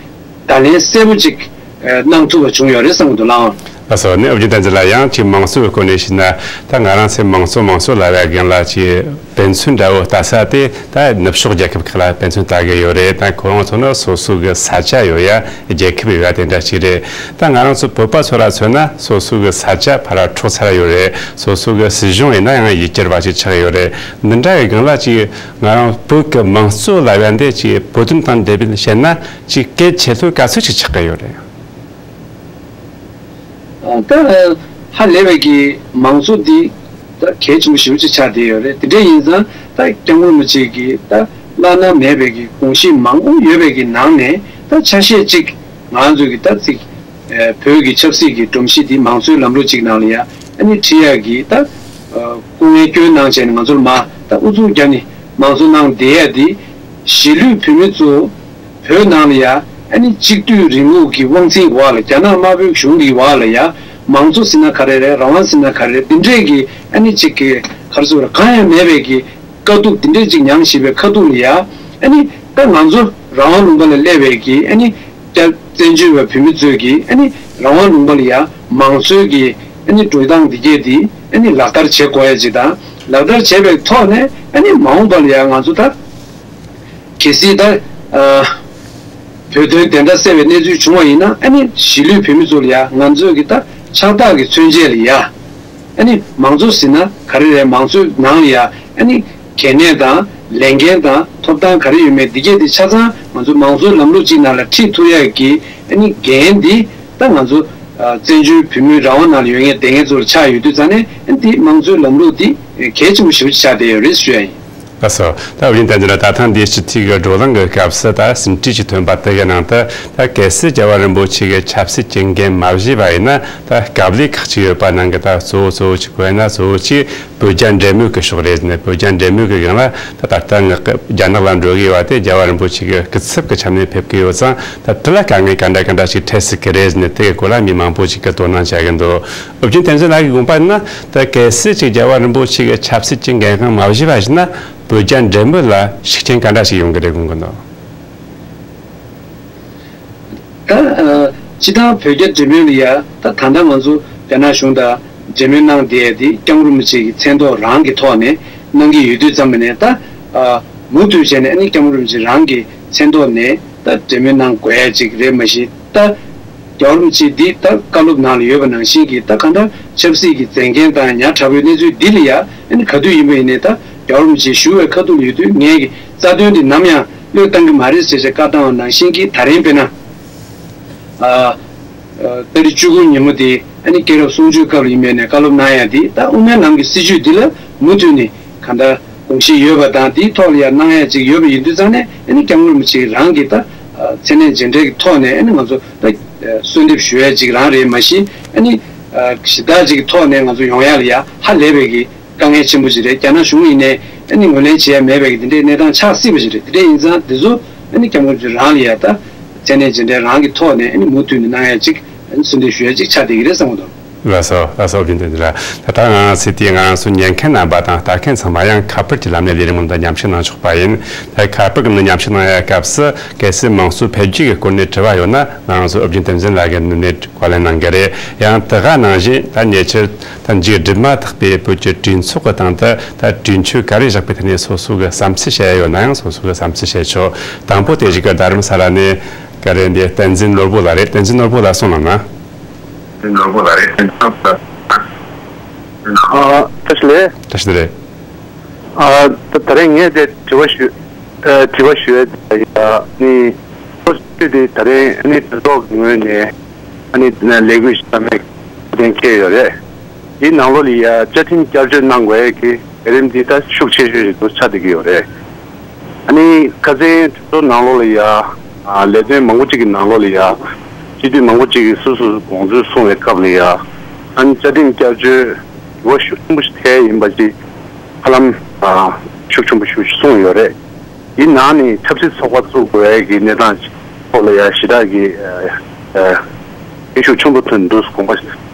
བརྡ་ལན་གསལ་པོ་ཅིག་གནང་ཐུབ་པ་བྱུང་ཡོད་རེད་བསམ་གྱི་འདུག་ལགས། ལགས་སོ། ནི་ཨོ་རྒྱན་བསྟན་འཛིན་ལགས། ཡང་ཅིག་མང་གཙོའི་སྐོར་ནས་ཞུས་ན། ད་ང་རང་ཚོའི་མང་གཙོ་མང་གཙོ་ལབ་ཡ་སྒང་ལ་ཅིག་དཔེ་མཚོན་འདྲ་བོ་ལྟ་ས་དེ་ད་ནུབ་ཕྱོགས་རྒྱལ་ཁབ་ཁག་ལ་དཔེ་མཚོན་ལྟ་གི་ཡོད་རེད། ད་ཁོ་རང་ཚོ་ནི་སོ་སོ་གི་ས་ཆ་ཡོད་ཡ་རྒྱལ་ཁབ་ཡོད་ཡ་དེ་འདྲ་ཅིག་རེད། ད་ང་རང་ཚོ་བོད་པ་ཚོ་ལ་མཚོན་ན་སོ་སོ་གི་ས་ཆ་ཕར་འཕྲོག་ཚར་ཡོད་རེད། སོ་སོ་གི་སྲིད་གཞུང་ཡིན་ན་ཡང་ཡིད་སྐྱོ་བ་ཅིག་ཆགས་ཡོད་རེད། འདི་འདྲ་གི་སྒང་ལ་ཅིག་ང་རང་བོད་ཀྱི་མང་གཙོ་ལབ་ཡ་འདི་ཅིག་བོད་དོན་དང་འབྲེལ་བའི་བཤད་ན་ཅིག་གལ་ཆེ་ཤོས་ག་ཚོད་ཅིག་ཆགས་ཀྱི་ཡོད་རེད། ད་ཧ་ལས་པའི་གི་མང་གཙོ་འདི་ད་གལ་ཆེན་པོ་ཞེ་པོ་ཅིག་ཆགས་བསྡད་ཡོད་རེད། དེ་འདྲ་ཡིན་ཙང་ད་སྐྱབས་མགོན་རིན་པོ་ཆེ་གི་ད་བླ་ན་མེད་པའི་གི་དགོངས་གཞི་མང་པོ་ཡོད་པའི་གི་ནང་ནས་ད་ཆ་ཤས་ཅིག་ང་ཚོ་གི་ད་ཅིག་བོད་ཀྱི་ཆབ་སྲིད་ཀྱི་སྒྲོམ་གཞི་འདི་མང་གཙོའི་ལམ་ལུགས་ཅིག་ནང་ལ་ཡ་ཨ་ནི་ཁྲིད་ཡག་གི་ད་སྐུ་ངལ་བསྐྱོན་གནང་བྱས་ནས་ང་ཚོར་མ་ད་ཨུ་ཚུགས་བརྒྱབ་ནས་མང་གཙོ་གནང་བསྡད་ཡ་འདི་གཞིས་ལུས་བོད་མི་ཚོ་བོད་ནང་ལ་ཡ་ཨ་ནི་གཅིག་སྡུད་རིང་ལུགས་ཀྱི་དབང་འཛིན་འོག་ལ་རྒྱ་ནག་དམར་པོའི་གཞུང་གི་འོག་ལ་ཡ་མང་གཙོ་ཟེར་ན་ག་རེ་རེད། རང་དབང་ཟེར་ན་ག་རེ་རེད། འདི་འདྲས་ཀྱི་ཨ་ནི་གཅིག་གི་ག་རེ་ཟེར་དགོས་རེད། གང་ཡང་མེད་པའི་གི་དཀའ་སྡུག་འདི་འདྲས་ཅིག་མྱངས་བཞིན་པའི་ཁ་ཐུག་ལ་ཡ་ཨ་ནི་ད་ང་ཚོ་རང་དབང་ལུང་པ་ལ་སླེབས་པའི་གི་ཨ་ནི་སྐྱབས་བཙན་བྱོལ་བའི་བོད་མི་ཚོས་གི་ཨ་ནི་རང་དབང་ལུང་པ་ལ་ཡ་མང་གཙོའི་གི་ཨ་ནི་འགྲོ་སྟངས་འདི་གས་འདི་ཨ་ནི་ལག་བསྟར་བྱེད་དགོས་ཡ་ཅིག་དང་། ལག་བསྟར་བྱས་པའི་ཐོག་ནས་ཨ་ནི་མ་འོངས་པ་ལ་ཡ་ང་ཚོ་ད་གལ་སྲིད་ད་ཨ་བོད་དོན་བདེན་མཐའ་གསལ་བའི་གནས་ཚུལ་བྱུང་བ་ཡིན་ན་ཨ་ནི་གཞིས་ལུས་བོད་མི་ཚོ་ལ་ཡ་ང་ཚོས་གི་ད་ཕྱག་རྟགས་ཀྱི་མཚོན་བྱེད་ལ་ཡ་ཨ་ནི་མང་གཙོ་ཟེར་ན་ག་རེ་རེད། མང་གཙོའི་ནང་ལ་ཡ་ཨ་ནི་གལ་གནད་དང་ལས་འགན་དང་ཐོབ་ཐང་ག་རེ་ཡོད་མེད་འདི་གས་དེ་ཆ་ཚང་ང་ཚོ་མང་གཙོའི་ལམ་ལུགས་གཅིག་ནང་ལ་ཁྲིད་ཐུབ་ཡག་གི་ཨ་ནི་འགན་འདི་ད་ང་ཚོ་ཨ་བཙན་བྱོལ་བོད་མིའི་རང་དབང་ནང་ལ་ཡོད་མཁན་སྡོད་མཁན་ཚོ་ལ་ཆགས་ཡོད་དུས་ཙང་ནས་ཨ་ནི་འདི་མང་གཙོའི་ལམ་ལུགས་འདི་གལ་ཆེན་པོ་ཞེ་པོ་ཅིག་ཆགས་བསྡད་ཡོད་རེད་ཞུ་ཡ་ཡིན། ལགས་སོ། ད་ཨོ་རྒྱན་བསྟན་འཛིན་ལགས། ད་ཐེངས་འདིའི་སྤྱི་འཐུས་ཀྱི་བགྲོ་གླེང་གི་སྐབས་སུ་ད་ཟིན་བྲིས་ཤིག་ཐོན་པ་དེ་གའི་ནང་དུ་ད་གལ་སྲིད་རྒྱལ་བ་རིན་པོ་ཆེ་གི་ཆབ་སྲིད་ཀྱི་འགན་མ་བཞེས་པ་ཡིན་ན་ད་དཀའ་ལས་ཁག་ཅིག་ཡོད་པ་ནང་གི་ད་གཙོ་བོ་གཙོ་བོ་གཅིག་བཀོད་ན་གཙོ་བོ་གཅིག་བོད་རྒྱ་འབྲེལ་མོལ་གྱི་ཕྱོགས་རེད་ཟེར་ནས། བོད་རྒྱ་འབྲེལ་མོལ་གྱི་སྒང་ལ་ད་ད་ལྟ་ངག་རྒྱ་ནག་ལ་འགྲོ་གི་ཡོད་པ་དེ་རྒྱལ་བ་རིན་པོ་ཆེ་གི་སྐུ་ཚབ་ཀྱི་ཆ་ནས་ཕེབས་ཀྱི་ཡོད་ཙང་ད་དེ་ལ་དཀའ་ངལ་ག་འདྲ་ག་འདྲ་ཞིག་འཕྲད་སྲིད་ཀྱི་རེད་ཟེར་ནས་དེ་གའི་སྐོར་ལ་མི་མང་པོ་ཞིག་གིས་དོ་སྣང་བྱ་གི་འདུག་ཨོ་རྒྱན་བསྟན་འཛིན་ལགས་ཀྱི་དགོངས་པ་ཡིན་ན་ད་གལ་སྲིད་ཅིག་རྒྱལ་བ་རིན་པོ་ཆེ་གི་ཆབ་སྲིད་ཀྱི་འགན་དབང་མ་བཞེས་པ་ཞིག་ན་བོད་རྒྱ་འབྲེལ་མོལ་ལ་ཤུགས་རྐྱེན་ག་འདྲ་ཞིག་ཡོང་གི་རེད་དགོངས་ཀྱི་འདུག་ད་ཨ་སྤྱིར་བཏང་བོད་རྒྱ་འབྲེལ་མོལ་ལ་ཡ་ད་ད་ལྟ་ང་ཚོ་རྒྱ་ནག་གཞུང་དང་འབྲེལ་མོལ་གནང་བསྡད་ཡ་དེ་སྐྱབས་མགོན་རིན་པོ་ཆེ་གི་མཚན་ཐོག་རང་གི་ཐོག་ནས་གནང་གི་ཡོད་དུས་ཙམ་པ་ནས་ད་ཨ་མུ་མཐུད་བྱས་ནས་ཨ་ནི་སྐྱབས་མགོན་རིན་པོ་ཆེ་རང་གི་མཚན་ཐོག་ནས་ད་འབྲེལ་མོལ་གནང་དགོས་ཡ་ཅིག་རེད། མ་གཞི་ད་རྒྱལ་བ་རིན་པོ་ཆེ་འདི་ད་བཀའ་སློབ་ནང་ལ་ཡོད་པ་ནང་བཞིན་གྱི་ད་གང་ལྟར་ཆབ་སྲིད་ཀྱི་མཛད་འགན་དང་ཉག་ཕྲ་བོའི་གནས་ཚུལ་འདི་ལ་ཡ་ཨ་ནི་ག་དུས་ཡིན་པ་ཡིན་ནའི་ད་རྒྱལ་བ་རིན་པོ་ཆེ་བཞུགས་པའི་ཁ་ཐུག་ལ་ཡོད་དུས་ངས་ཀྱི་རྩ་དོན་འདི་ནམ་ཡང་བློས་བཏང་གི་མ་རེད་ཟེར་བྱས་བཀའ་བཏང་བ་ནང་བཞིན་གྱི་ད་རིང་དཔེར་ན་ཨ་ཨ་ཏ་རིག་བཅུ་དགུ་ཉིན་མོ་དེ་ཨ་ནི་སྐྱེས་རབས་གསུང་ཆོས་སྐབས་ལ་ཡིན་པ་ཡིན་ནའི་བཀའ་སློབ་གནང་ཡ་དེ་ད་དབུ་མའི་ལམ་གྱི་སྲིད་བྱུས་འདི་ལ་མུ་མཐུད་ནས་གང་ལྟར་དགོངས་གཞི་ཡོད་པ་དང་དེའི་ཐོག་ལ་ཡང་གནང་ཡ་ཅིག་ཡོད་པ་ཡིན་དུས་ཙང་ནས་ཨ་ནི་སྐྱབས་མགོན་རིན་པོ་ཆེ་རང་གིས་ད་མཚན་གནས་རྗེས་དྲན་གྱི་ཐོག་ནས་ཨ་ནི་ང་ཚོ་ད་གསོལ་འདེབས་ཞུ་ཡ་ཅིག་རང་རེད། མ་གཞི་ཨ་ནི་གཞི་བདག་ཅིག་གི་ཐོག་ནས་ང་ཚོ་ཡོང་ཡ་ལ་ཡ་ཧ་ལས་པའི་གི་དཀའ་ངལ་ཆེན་པོ་ཞིག་རེད། རྒྱ་ནག་གཞུང་ཡིན་ནའི་ཨ་ནི་ངོས་ལེན་བྱེད་ཡ་མེད་པའི་གི་དེ་འདྲའི་གནས་སྟངས་ཆགས་སྲིད་པ་ཞིག་རེད། དེ་འདྲ་ཡིན་ཙང་དེ་ཚོ་ཨ་ནི་སྐྱབས་མགོན་རིན་པོ་ཆེ་རང་ལ་ཡ་ད་མཚན་གནས་རྗེས་དྲན་རང་གི་ཐོག་ནས་ཨ་ནི་མུ་མཐུད་ནས་གནང་ཡ་ཅིག་ཨ་ནི་གསོལ་འདེབས་ཞུ་ཡ་ཅིག་ཆགས་བསྡད་ཀྱི་རེད་བསམ་གྱི་འདུག་ལགས་སོ། ལགས་སོ། ཨོ་རྒྱན་བསྟན་འཛིན་ལགས། ད་ལྟ་ང་རང་ཚོའི་དེའི་ང་རང་ཚོ་ཉན་མཁན་རྣམ་པ་དང་ལྟ་མཁན་ཚང་མ་ཡང་ཁ་པར་གྱི་ལམ་ནས་ལས་རིམ་ནང་མཉམ་ཞུགས་གནང་ཆོག་པ་ཡིན། ད་ཁ་པར་གྱི་ནང་མཉམ་ཞུགས་གནང་ཡ་སྐབས་སུ་གལ་སྲིད་མང་གཙོ་འཕེལ་རྒྱས་ཀྱི་སྐོར་ནས་དྲི་བ་ཡོད་ན་ང་རང་ཚོ་ཨོ་རྒྱན་བསྟན་འཛིན་ལགས་ཀྱིས་དངོས་གནས་བཀའ་ལན་གནང་གི་རེད། ཡང་དེ་ག་ནང་བཞིན་ད་ཉེ་ཆར་ད་མཇུག་སྒྲིལ་མ་ཐག་པའི་བོད་ཀྱི་གྲོས་ཚོགས་ཀྱི་སྟེང་དུ་ད་གྲོས་ཆོད་ག་རེ་བཞག་པའི་ཐད་ནས་སོ་སོ་གི་བསམ་ཚུལ་བཤད་ཡ་ཡོད་ན་ཡང་སོ་སོ་གི་བསམ་ཚུལ་བཤད་ཆོག་དང་པོ་དེ་ཞིག་གི་རྡ་རམ་ས་ལ་ནས་ག་རེ་འདི་བསྟན་འཛིན་ནོར་བུ་ལགས་རེད། བསྟན་འཛིན་ནོར་བུ་ལགས་གསུང་གནང་ན། ནོར་བུ་ལགས་རེད། བསྟན་འཛིན་ནོར་བུ་ལགས། ཨ། བཀྲ་ཤིས་བདེ་ལེགས། བཀྲ་ཤིས་བདེ་ལེགས། ཨ། ད་ད་རེས་ངས་དེ་དྲི་བ་ཞུ། ཨ། དྲི་བ་ཞུ་ཡ་ནི། ཁོ་ཚོས་དེ་ད་རེས་ནི་གྲོས་ཚོགས་ཀྱི་ངོས་ནས་ཨ་ནི་ལས་འགུལ་ཞིག་བཏང་མེད་གཏན་འཁེལ་ཡོད་རེད། དེའི་ནང་ལོགས་ལ་ཡ་བཅའ་ཁྲིམས་བསྐྱར་བཅོས་གནང་དགོས་ཡ་གི་ལས་རིམ་འདི་ད་ཤུགས་ཆེ་ཤོས་ཤིག་ཏུ་ཆགས་བསྡད་ཀྱི་ཡོད་རེད། ཨ་ནི་ཁ་སང་གྲོས་ཚོགས་ནང་ལོགས་ལ་ཡ། ཨ། ལས་དོན་མང་པོ་ཅིག་གི་ནང་ལོགས་ལ་ཡ། སྤྱི་འཐུས་མང་པོ་ཅིག་གིས་སོ་སོ་སོ་དགོངས་ཚུལ་གསུངས་པའི་སྐབས་ལ་ཡ། ཨ་ནི་བཅའ་ཁྲིམས་བསྐྱར་བཅོས་འགྱུར་བ་ཤུགས་ཆེན་པོ་ཞིག་ཐེབས་ཡིན་པ་ཅིག་ཧ་ལམ། ཨ། ཤུགས་ཆེན་པོ་ཞིག་གསུངས་ཡོད་རེད། ཡིན་ནའང་ནི་ཆབ་སྲིད་ཚོགས་པ་བཙུགས་དགོས་ཡ་གི་གནས་སྟངས་ཐོག་ལ་ཡ་ཞེ་དྲག་གི། ཨ། ཨ། ཤུགས་ཆེན་པོ་ཐོན་འདུག་དགོངས་པ།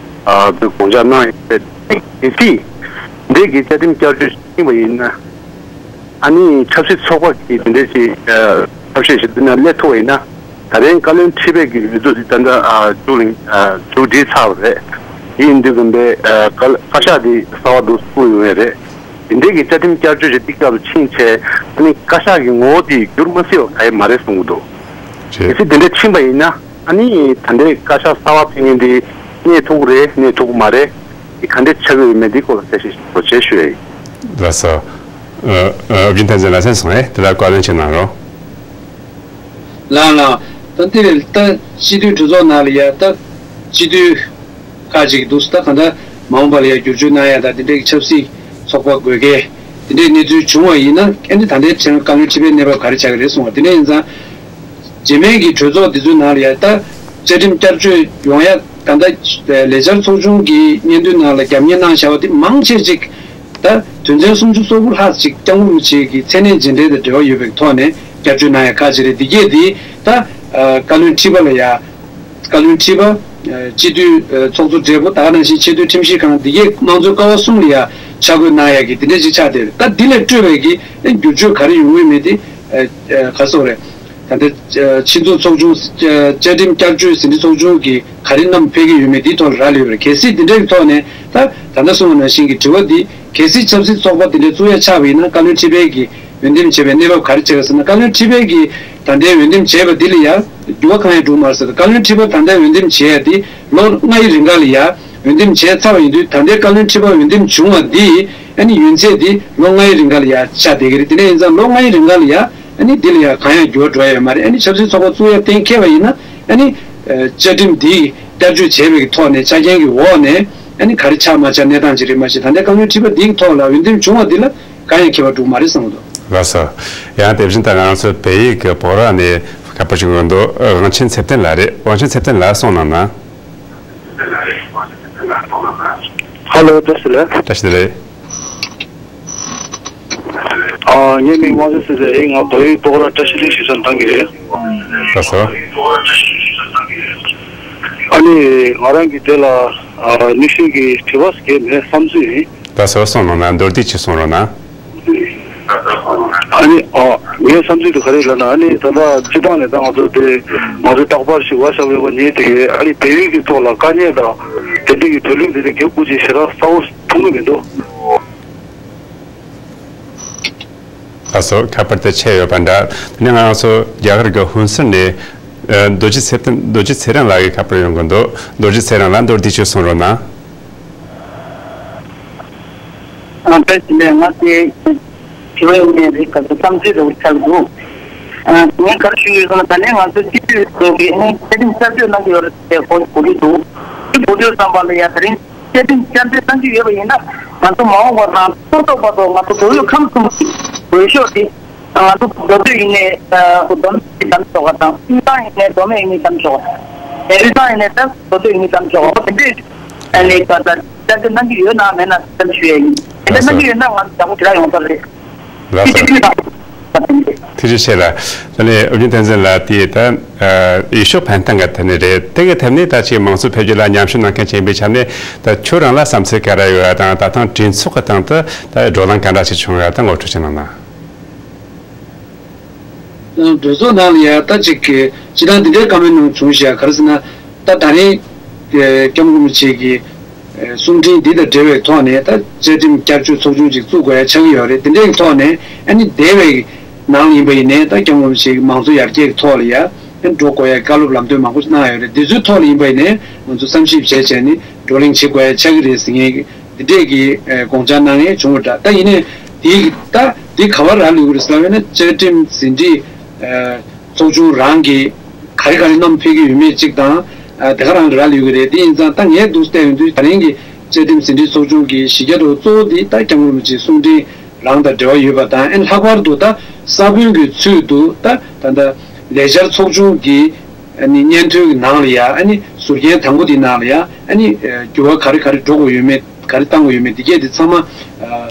ཨ། དགོངས་འཇགས་གནང་ཡོད་རེད། གལ་སྲིད་འདི་གི་བཅའ་ཁྲིམས་བསྐྱར་བཅོས་ཤིག་ཕྱིན་པ་ཡིན་ན། ཨ་ནི་ཆབ་སྲིད་ཚོགས་པ་གིས་དེ་འདྲ་ཞིག། ཨ། ཐབས་ཤེས་ཤིག་བཏོན་ན་སླེབས་ཐུབ་པ་ཡིན་ན། ད་རེས་བཀའ་བློན་ཁྲི་པའི་གི་འོས་བསྡུ་དེ་ད་ལྟ། ཨ། མཇུག་ལ། ཨ། མཇུག་སྒྲིལ་ཚར་བ་རེད། དེ་ཡིན་དུས་ཙམ་པའི། ཨ། བཀའ་བཀའ་ཤག་དེ་གསར་པ་འདུག་བཙུགས་ཡོང་ཡས་རེད། དེ་འདྲའི་གི་བཅའ་ཁྲིམས་བསྐྱར་བཅོས་ཞིག་དེ་སྐབས་སུ་ཕྱིན་བྱས། ཨ་ནི་བཀའ་ཤག་གི་ངོ་བོ་དེ་འགྱུར་མ་སྲིད་པ་ག་ཡེ་མ་རེད་གསུང་གི་འདུག་རེད། གལ་སྲིད་དེ་འདྲ་ཕྱིན་པ་ཡིན་ན། ཨ་ནི་ད་ལྟའི་བཀའ་ཤག་གསར་པ་ཕེབས་མཁན་དེ་གནས་ཐུབ་ཀྱི་རེད། གནས་ཐུབ་ཀྱི་མ་རེད། དེ་ག་འདྲ་ཆགས་ཀྱི་ཡོད་མེད་དེའི་སྐོར་ལ་གསལ་བཤད་ཞིག་བྱེད་ཞུ་ཡ་ཡིན། ལགས་སོ། ཨ། ཨ། ཨ། ཨོ་རྒྱན་བསྟན་འཛིན་ལགས་གསན་སོང་ངས། དེ་ལ་བཀའ་ལན་ཅིག་གནང་རོགས། ལགས་ལགས། ད་འདི་ལ་ད་སྤྱི་འཐུས་གྲོས་ཚོགས་ནང་ལ་ཡ། ད་སྤྱི་འཐུས་ཁག་ཅིག་འདུག་ད་གང་ལྟར་མ་འོངས་པ་ལ་ཡ་བསྒྱུར་བཅོས་གནང་ཡ་དང་། དེ་འདྲའི་ཆབ་སྲིད་ཚོགས་པ་དགོས་གལ་དེ་འདྲའི་གནས་ཚུལ་བྱུང་བ་ཡིན་ན། ཨ་ནི་ད་ལྟའི་ཆར་བཀའ་བློན་ཁྲི་པའི་གནས་བབ་ག་རེ་ཆགས་ཀྱི་རེད་གསུང་བ་དེ་འདྲ་ཡིན་ཙང་། རྗེས་མའི་གི་གྲོས་ཚོགས་འདི་ཚོའི་ནང་ལ་ཡ། ད་བཅའ་ཁྲིམས་བསྐྱར་བཅོས་ཡོང་ཡ། ད་ལྟ་ལས་འཆར་ཚོགས་ཆུང་གི་སྙན་ཐོའི་ནང་ལ་རྒྱབ་གཉེར་གནང་བཞག་པ་དེ་མང་ཆེ་ཅིག་ད་དོན་ཚན་སུམ་ཅུ་སོ་དགུ་ལྷག་ཅིག་སྐྱབས་མགོན་རིན་པོ་ཆེ་གི་མཚན་གནས་རྗེས་དྲན་དང་འབྲེལ་བ་ཡོད་པའི་ཐོག་ནས་བསྐྱར་བཅོས་གནང་ཡ་ཁག་ཅིག་རེད། འདི་གས་འདི་ད། ཨ། བཀའ་བློན་ཁྲི་པ་ལ་ཡ། བཀའ་བློན་ཁྲི་པ། ཨ། སྤྱི་འཐུས། ཨ། ཚོགས་གཙོ་སྦྲེལ་པོ། ད་ག་ནང་བཞིན་ཆེས་མཐོའི་ཁྲིམས་ཞིབ་ཁང་། འདི་གས་དམངས་གཙོའི་ཀ་བ་གསུམ་ལ་ཡ་ཆ་བགོས་གནང་ཡ་གི་དེ་འདྲ་ཅིག་ཆགས་བསྡད་རེད། ད་འདི་ལས་སྤྲོས་པའི་གི་ཨ། བསྒྱུར་བཅོས་ག་རེ་ཡོང་གི་མེད་དེ། ཨ། ཨ། ག་རེ་ཟེར་དགོས་རེད། ད་ལྟ་ཨ། སྤྱི་ཚོགས་ཚོགས་ཆུང་། ཨ། བཅའ་ཁྲིམས་བསྐྱར་བཅོས་ཟིན་བྲིས་ཚོགས་ཆུང་གིས་ག་རེ་བསྣམས་ཕེབས་ཀྱི་ཡོད་མེད་དེའི་ཐོག་ལ་རག་ལས་ཡོད་པ་རེད། གལ་སྲིད་དེ་འདྲ་གི་ཐོག་ནས། ད་ད་ལྟ་གསུངས་པ་ནང་བཞིན་གྱི་དྲི་བ་འདི། གལ་སྲིད་ཆབ་སྲིད་ཚོགས་པ་དེ་འདྲ་བཙུགས་ཡ་ཆགས་པ་ཡིན་ན། བཀའ་བློན་ཁྲི་པའི་གིས་འོས་འདེམས་བྱས་པའི་གནས་བབ་ག་རེ་ཆགས་ཀྱི་ཟེར་ན། བཀའ་བློན་ཁྲི་པའི་གིས་ད་ལྟའི་འོས་འདེམས་བྱས་པ་འདི་ལ་ཡ་འགྱུར་བ་གང་ཡང་འགྲོ་གི་མ་རེད་ཟེར། བཀའ་བློན་ཁྲི་པ་ད་ལྟའི་འོས་འདེམས་བྱས་ཡ་དེ་ལོ་ལྔ་ཡི་རིང་ག་ལ་ཡ་འོས་འདེམས་བྱས་ཚར་བ་ཡིན་དུས། ད་ལྟའི་བཀའ་བློན་ཁྲི་པ་འོས་འདེམས་བྱུང་བ་འདི། ཨ་ནི་ཡུན་ཚད་འདི་ལོ་ལྔ་ཡི་རིང་ག་ལ་ཡ་ཆགས་བསྡད་ཀྱི་རེད། དེ་འདྲ་ཡིན་ཙང་ལོ་ལྔ་ཡི་རིང་ག་ལ་ཡ། ཨ་ནི་འདི་ལ་ཡང་གང་ཡང་འགྱུར་བ་འགྲོ་ཡ་ཡོད་མ་རེད། ཨ་ནི་ཆབ་སྲིད་ཚོགས་པ་བཙུགས་ཡ་གཏན་འཁེལ་བ་ཡིན་ན། ཨ་ནི་ཨ། བཅའ་ཁྲིམས་འདི་བསྐྱར་བཅོས་བྱས་པའི་ཐོག་ནས། ཆ་རྐྱེན་གྱི་འོག་ནས། ཨ་ནི་ག་རེ་ཆགས་མ་ཆགས་གནས་སྟངས་ཅིག་རེད། མ་གཞི་ད་ལྟའི་བཀའ་བློན་ཁྲི་པ་འདིའི་ཐོག་ལ་འོས་འདེམས་བྱུང་བ་འདི་ལ་གང་ཡང་ཁྱད་པར་འགྲོ་མ་རེད་བསམ་གྱི་འདུག་ལགས་སོ། ཡང་དེ་བཞིན་ད་ང་རང་ཚོ་བལ་ཡུལ་གྱི་བོད་ར་ནས་ཁ་པར་ཞིག་ཡོང་འདུག་དབང་ཆེན་ཚེ་བརྟན་ལགས་རེད། དབང་ཆེན་ཚེ་བརྟན་ལགས་གསུངས་གནང་ན། ཧ་ལོ། བཀྲ་ཤིས་བདེ་ལེགས། བཀྲ་ཤིས་བདེ་ལེགས། ཨ། ངའི་མིང་དབང་ཆེན་ཚེ་བརྟན་རེད། ང་བལ་ཡུལ་སྤོག་ར་བཀྲ་ཤིས་གླིང་གཞིས་ཆགས་ནས་བཏང་གི་རེད། ལགས་སོ། ཨ་ནི་ང་རང་གི་དེ་ལ། ཨ། ཉི་ཤུ་གི་དྲི་བ་ཞིག་མེད་བསམ་ཚུལ་ཡིན། ལགས་སོ། གསུངས་གནང་ན། མདོར་བསྡུས་ཅིག་གསུང་རོགས་གནང་། ཨ་ནི། ཨ། ངའི་བསམ་ཚུལ་དེ་ག་རེ་ལབ་ན། ཨ་ནི་ད་ལྟ་སྤྱི་བཏང་ནས་ད་ང་ཚོ་དེ་ང་ཚོ་རྟག་པར་ཞིག་བ་ཞབས་པའི་ཉིན་དེ་གའི། ཨ་ནི་བལ་ཡུལ་གྱི་ཐོག་ལ་དཀའ་ངལ་དང་དེ་འདྲ་གི་བོད་ལུགས་དེ་འདྲ་གེ་སྐུ་ཅིག་ཞེ་དྲག་གསལ་པོ་མཐོང་གི་མི་འདུག་ལགས་སོ། ཁ་པར་དེ་ཆད་ཡོད་པ་འདྲ། དེ་ནས་ང་རང་ཚོ་རྒྱ་གར་གྱི་ཧུན་སུར་ནས། ཨ། རྡོ་རྗེ་ཚེ་བརྟན། རྡོ་རྗེ་ཚེ་རིང་ལགས་ཀྱི་ཁ་པར་ཡོང་གི་འདུག་རྡོ་རྗེ་ཚེ་རིང་ལགས། མདོར་བསྡུས་ཅིག་གསུང་རོགས་གནང་། ཨ། བཀྲ་ཤིས་བདེ་ལེགས། ང་དེ་དྲི་བ་ཡོད་མེད་རེད། ག་ཚོད་བསམ་ཚུལ་རེ་བ་ཆགས་འདུག་ཨ། ངས་ག་རེ་ཞུ་ཡོད་ཟེར་ན། ད་ནས་ང་ཚོ་སྤྱི་འཐུས་ཚོ་གིས་ནི་བཅའ་ཁྲིམས་གསར་གཏོད་གནང་གི་ཡོད་རེད་ཟེར་གོ་གོ་གི་འདུག་དེ་གོ་དུས་ཙམ་པ་ལ་ཡ། དེ་རིང་བཅའ་ཁྲིམས་བསྐྱར་བཅོས་གནང་གི་ཡོད་པ་ཡིན་ན། ང་ཚོ་མ་འོངས་པ་དང་ཐོག་ཐོག་བར་དུ་ང་ཚོ་བོད་ཡུལ་ཁམས་གསུམ་གྱི་འོས་ཤོག་དེ། ང་ཚོ་མདོ་སྟོད་ཡིན་ནའི་མདོ་སྨད་ཡིན་ནའི་བདམས་ཆོག་པ་དང་། སྤུངས་ཐང་ཡིན་ནའི་མདོ་སྨད་ཡིན་ནའི་བདམས་ཆོག་པ། དེ་རི་ཐང་ཡིན་ནའི་ད་མདོ་སྟོད་ཡིན་ནའི་བདམས་ཆོག་པ། དེ་འདྲས་ནས་ད་ལྟ་བསྐྱར་བཅོས་གནང་གི་ཡོད་ན་མེད་ན་བསམ་ཞུ་ཡ་ཡིན། དེ་འདྲ་གནང་གི་ཡོད་ན་ང་ཚོ་ཡག་པོ་ཞེ་དྲག་ཡོང་ས་རེད། ལགས་སོ། ཐུགས་རྗེ་ཆེ་ལགས། ད་ནི་ཨོ་རྒྱན་བསྟན་འཛིན་ལགས། དེ་ད་འོས་ཤོག་འཕེན་སྟངས་ཀྱི་ཐད་ནས་རེད། དེ་གི་ཐད་ནས་ད་ཅིག་མང་གཙོ་འཕེལ་རྒྱས་ལ་ཉམས་ཞིབ་གནང་མཁན་ཅིག་ཡིན་པའི་ཆ་ནས། ད་ཁྱོད་རང་ལ་བསམ་ཚུལ་ག་རེ་ཡོད་དང་། ད་ཐེངས་གྲོས་ཚོགས་ཀྱི་སྟེང་དུ་ད་བགྲོ་གླེང་ག་འདྲ་ཞིག་བྱུང་ཡོད་དང་། ངོ་སྤྲོད་ཅིག་གནང་ན། གྲོས་ཚོགས་ནང་ལ་ཡ་ད་ཅིག་གི་སྤྱི་བཏང་འདི་འདྲའི་བཀའ་མོལ་གནང་བྱུང་ཤག་ག་རེ་ཟེར་ན། ད་ད་རིང་སྐྱབས་མགོན་རིན་པོ་ཆེ་གི་གསུང་འཕྲིན་འདི་དང་འབྲེལ་བའི་ཐོག་ནས། ད་བཅའ་ཁྲིམས་བསྐྱར་བཅོས་ཚོགས་ཆུང་ཅིག་བཙུགས་དགོས་ཡ་ཆགས་ཀྱི་ཡོད་རེད། དེ་འདྲའི་ཐོག་ནས་ཨ་ནི་འདས་པའི་ནང་ཡིན་པ་ཡིན་ནའི། ད་སྐྱབས་མགོན་རིན་པོ་ཆེ་གི་མང་གཙོ་ཡར་རྒྱས་ཀྱི་ཐོག་ལ་ཡ་འགྲོ་དགོས་ཡ་བཀའ་སློབ་ལམ་སྟོན་མང་པོ་ཞིག་གནང་ཡོད་རེད། འདི་ཚོའི་ཐོག་ལ་ཡིན་པ་ཡིན་ནའི་ང་ཚོ་བསམ་ཞིབ་བྱས་བྱས་ནས་བགྲོ་གླེང་བྱེད་དགོས་ཡ་ཆགས་ཀྱི་རེད་ཟེར་མཁན་གྱི་འདི་འདྲས་ཀྱི་དགོངས་འཆར་གནང་ཡས་བྱུང་བ་འདྲ། ད་ཡིན་ནའི་དེ་ད་འདི་ག་པར་རག་ལུས་ཀྱི་རེད་ཟེར་བ་ཡིན་ན། བཅའ་ཁྲིམས་ཟིན་བྲིས་ཚོགས་ཆུང་རང་གིས་ག་རེ་ག་རེ་བསྣམས་ཕེབས་ཀྱི་ཡོད་མེད་གཅིག་དང་། ཨ། དེ་ག་རང་ལ་རག་ལུས་ཀྱི་རེད། དེ་ཡིན་ཙང་ད་ངས་འདུག་བལྟས་ཡོང་དུས། ད་རིང་གི་བཅའ་ཁྲིམས་ཟིན་བྲིས་ཚོགས་ཆུང་གི་གཞི་རྒྱ་འདྲ་བོ་གཙོ་བོ་དེ་ད་སྐྱབས་མགོན་རིན་པོ་ཆེའི་གསུང་འཕྲིན་ རང་དང་འབྲེལ་བ་ཡོད་པ་དང་། ཨ་ནི་ལྷག་པར་དུ་ད་ས་བོན་གྱི་ཚུལ་དུ་ད་ད་ལྟ་ལས་འཆར་ཚོགས་ཆུང་གི་ཨ་ནི་སྙན་ཐོའི་ནང་ལ་ཡ། ཨ་ནི་ཟུར་རྒྱན་དང་པོ་དེའི་ནང་ལ་ཡ། ཨ་ནི་འགྱུར་བ་ག་རེ་ག་རེ་འགྲོ་དགོས་ཡོད་མེད། ག་རེ་བཏང་དགོས་ཡོད་མེད། འདི་གས་དེ་ཚང་མ་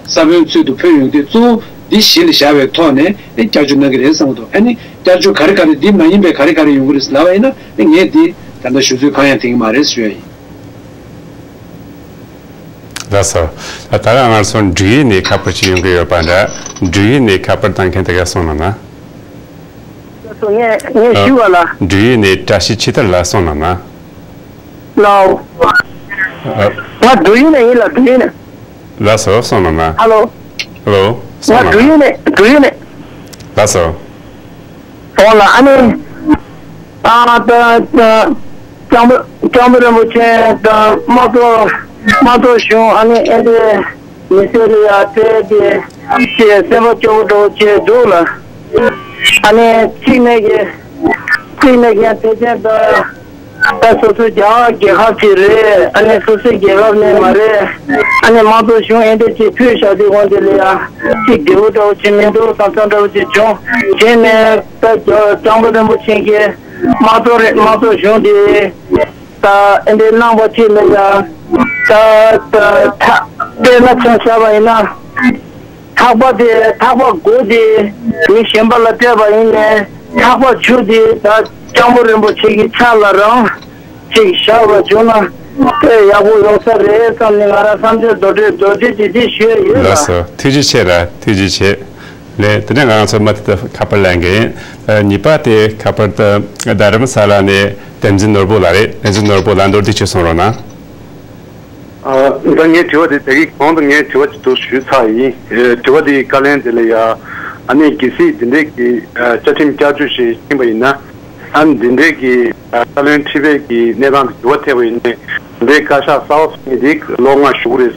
ས་བོན་ཚུལ་དུ་ཕུལ་ཡོང་དུས། གཙོ་བོ་འདི་གཞི་ལ་བཞག་པའི་ཐོག་ནས་ཨ་བསྐྱར་བཅོས་གནང་གི་རེད་བསམ་གྱི་འདུག་ཨ་ནི་བསྐྱར་བཅོས་ག་རེ་ག་རེ། འདི་མ་ཡིན་པའི་ག་རེ་ག་རེ་ཡོང་གི་རེད་ལབ་པ་ཡིན་ན། ཨ་ངས་འདི་ད་ལྟ་ཞུ་ཚོད་གང་ཡང་འཐེན་གྱི་མ་རེད་ཞུ་ཡ་ཡིན། ལགས་སོ། ད་ལྟ་ང་ཚོ་འབྲུག་ཡུལ་ནས་ཁ་པར་ཅིག་ཡོང་གི་ཡོད་པ་འདྲ། འབྲུག་ཡུལ་ནས་ཁ་པར་བཏང་མཁན་དེ་ག་གསུངས་གནང་ན། ལགས་སོ། ངས་ངས་ཞུ་བ་ལ། འབྲུག་ཡུལ་ནས་བཀྲ་ཤིས་ཆོས་དར་ལགས་གསུངས་གནང་ན། ལགས། ཨ། ང་འབྲུག་ཡུལ་ནས་ཡིན་ལགས། འབྲུག་ཡུལ་ནས། ལགས་སོ། གསུངས་གནང་ན། ཧ་ལོ། ཧ་ལོ། ང་གསུངས་གནང་ན། འབྲུག་ཡུལ་ནས། འབྲུག་ཡུལ་ནས། ལགས་སོ། འོ་ལགས། ཨ་ནི། ཨ་ད་ད་སྐྱབས་མགོན་སྐྱབས་མགོན་རིན་པོ་ཆེ་དང་། དམངས་གཙོ་དམངས་གཙོ་གཞུང་། ཨ་ནི་ཨེ་འདྲའི་མི་སེར་ལ་ཡ་སྤྲད་དེ་ཅེས་སེམས་པ་སྐྱོ་པོ་འདྲ་བོ་བྱས་འདུག་ལགས། ཨ་ནི་གཅིག་ནས་ཀྱི་གཅིག་ནས་ཀྱི་ཕལ་ཆེར་ད་ད་སོ་སོའི་རྒྱ་གར་རྒྱལ་ཁབ་ཅིག་རེད། ཨ་ནི་སོ་སོའི་རྒྱལ་ཁབ་ནས་མ་རེད། ཨ་ནི་དམངས་གཙོ་གཞུང་ཨེ་འདྲ་ཅིག་ཕུལ་བཞག་དུས་དབང་དེ་ལ་ཡ་ཅིག་བདེ་པོ་འདྲ་བོ་ཅིག་མི་འདུག་བསམ་བསམ་འདྲ་བོ་ཅིག་བྱུང་། བྱས་ནས་ད་སྐྱབས་མགོན་རིན་པོ་ཆེ་གིས་དམངས་གཙོ་རེད། དམངས་གཙོ་གཞུང་དེ་ད་ཨེ་འདྲའི་གནང་བ་ཅིག་ལ་ཡ། ད་ད་ད་དཔེར་ན་ཆ་བཞག་པ་ཡིན་ན། ཐག་པ་དེ། ཐག་པ་མགོ་དེ་མི་གཞན་པ་ལ་སྤྲད་པ་ཡིན་ནའི། ཐག་པ་མཇུག་དེ་ད་སྐྱབས་མགོན་རིན་པོ་ཆེ་གི་ཕྱག་ལ་རང་ཅིག་བཞག་པ་བྱུང་ན་དཔེ་ཡག་པོ་ཡོང་ས་རེད་བསམ་ནས། ང་རང་བསམ་ཚུལ་མདོར་བསྡུས་མདོར་བསྡུས་དེ་འདི་ཞུ་ཡ་ཡོད་ལགས་ལགས། སོ། ཐུགས་རྗེ་ཆེ་ར། ཐུགས་རྗེ་ཆེ། ལགས། དེ་ནས་ང་ཚོ་མུ་མཐུད་དུ་ཁ་པར་ལེན་གི་ཡིན། ཨ། གཉིས་པ་དེ་ཁ་པར་དུ་རྡ་རམ་ས་ལ་ནས་བསྟན་འཛིན་ནོར་བུ་ལགས་རེད། བསྟན་འཛིན་ནོར་བུ་ལགས། མདོར་བསྡུས་ཅིག་གསུང་རོགས་གནང་། ཨ། ད་ངའི་དྲི་བ་དེ་ད་གིན་གོང་དུ་ངས་དྲི་བ་ཅིག་ཏུ་ཞུས་ཚར་ཡིན། ཨེ། དྲི་བ་དེའི་བཀའ་ལན་དེ་ལ་ཡ། ཨ་ནི་གལ་སྲིད་འདི་འདྲའི་གི་ཨ་བཅའ་ཁྲིམས་བསྐྱར་བཅོས་ཤིག་ཕྱིན་པ་ཡིན་ན། ཨ་ནི་འདི་འདྲའི་གི་ཨ་བཀའ་བློན་ཁྲི་པའི་གི་གནས་སྟངས་དེ་འགྱུར་བ་ཐེབས་པ་ཡིན་ནའི། འདི་འདྲའི་བཀའ་ཤག་གསར་པ་ཚུགས་མཁན་དེ་ལོ་ལྔ་བཞུགས་རེད།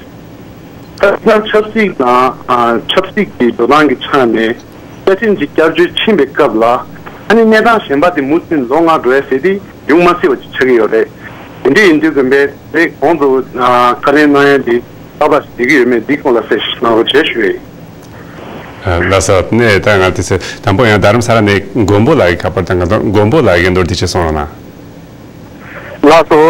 ད་ཆབ་སྲིད་དང་ཨ་ཆབ་སྲིད་ཀྱི་འགྲོ་སྟངས་ཀྱི་ཆ་ནས་བཅའ་ཁྲིམས་ཀྱི་བསྐྱར་བཅོས་ཕྱིན་པའི་སྐབས་ལ། ཨ་ནི་གནས་སྟངས་གཞན་པ་དེ་མུ་མཐུད་ལོ་ལྔ་འགྲོ་ཡ་ཟེར་དེ་ཡོང་མ་སྲིད་པ་ཅིག་ཆགས་ཀྱི་ཡོད་རེད། དེ་འདྲ་ཡིན་དུས་ཀུན་པས་དེ་གོང་དུ་ཨ་བཀའ་ལན་གནང་ཡ་དེ་ཏག་ཏག་ཞིག་བསྡད་ཀྱི་ཡོད་མེད་འདི་སྐོར་ལ་གསལ་བཤད་གནང་རོགས་བྱེད་ཞུ་ཡ་ཡིན། ལགས་སོ། ནས་ད་ང་དེ་ཚོ་དང་པོ་ཡང་རྡ་རམ་ས་ལ་ནས་མགོན་པོ་ལགས་ཀྱི་ཁ་པར་དང་། མགོན་པོ་ལགས་ཀྱིས་མདོར་བསྡུས་ཅིག་གསུང་རོགས་གནང་། ལགས་སོ།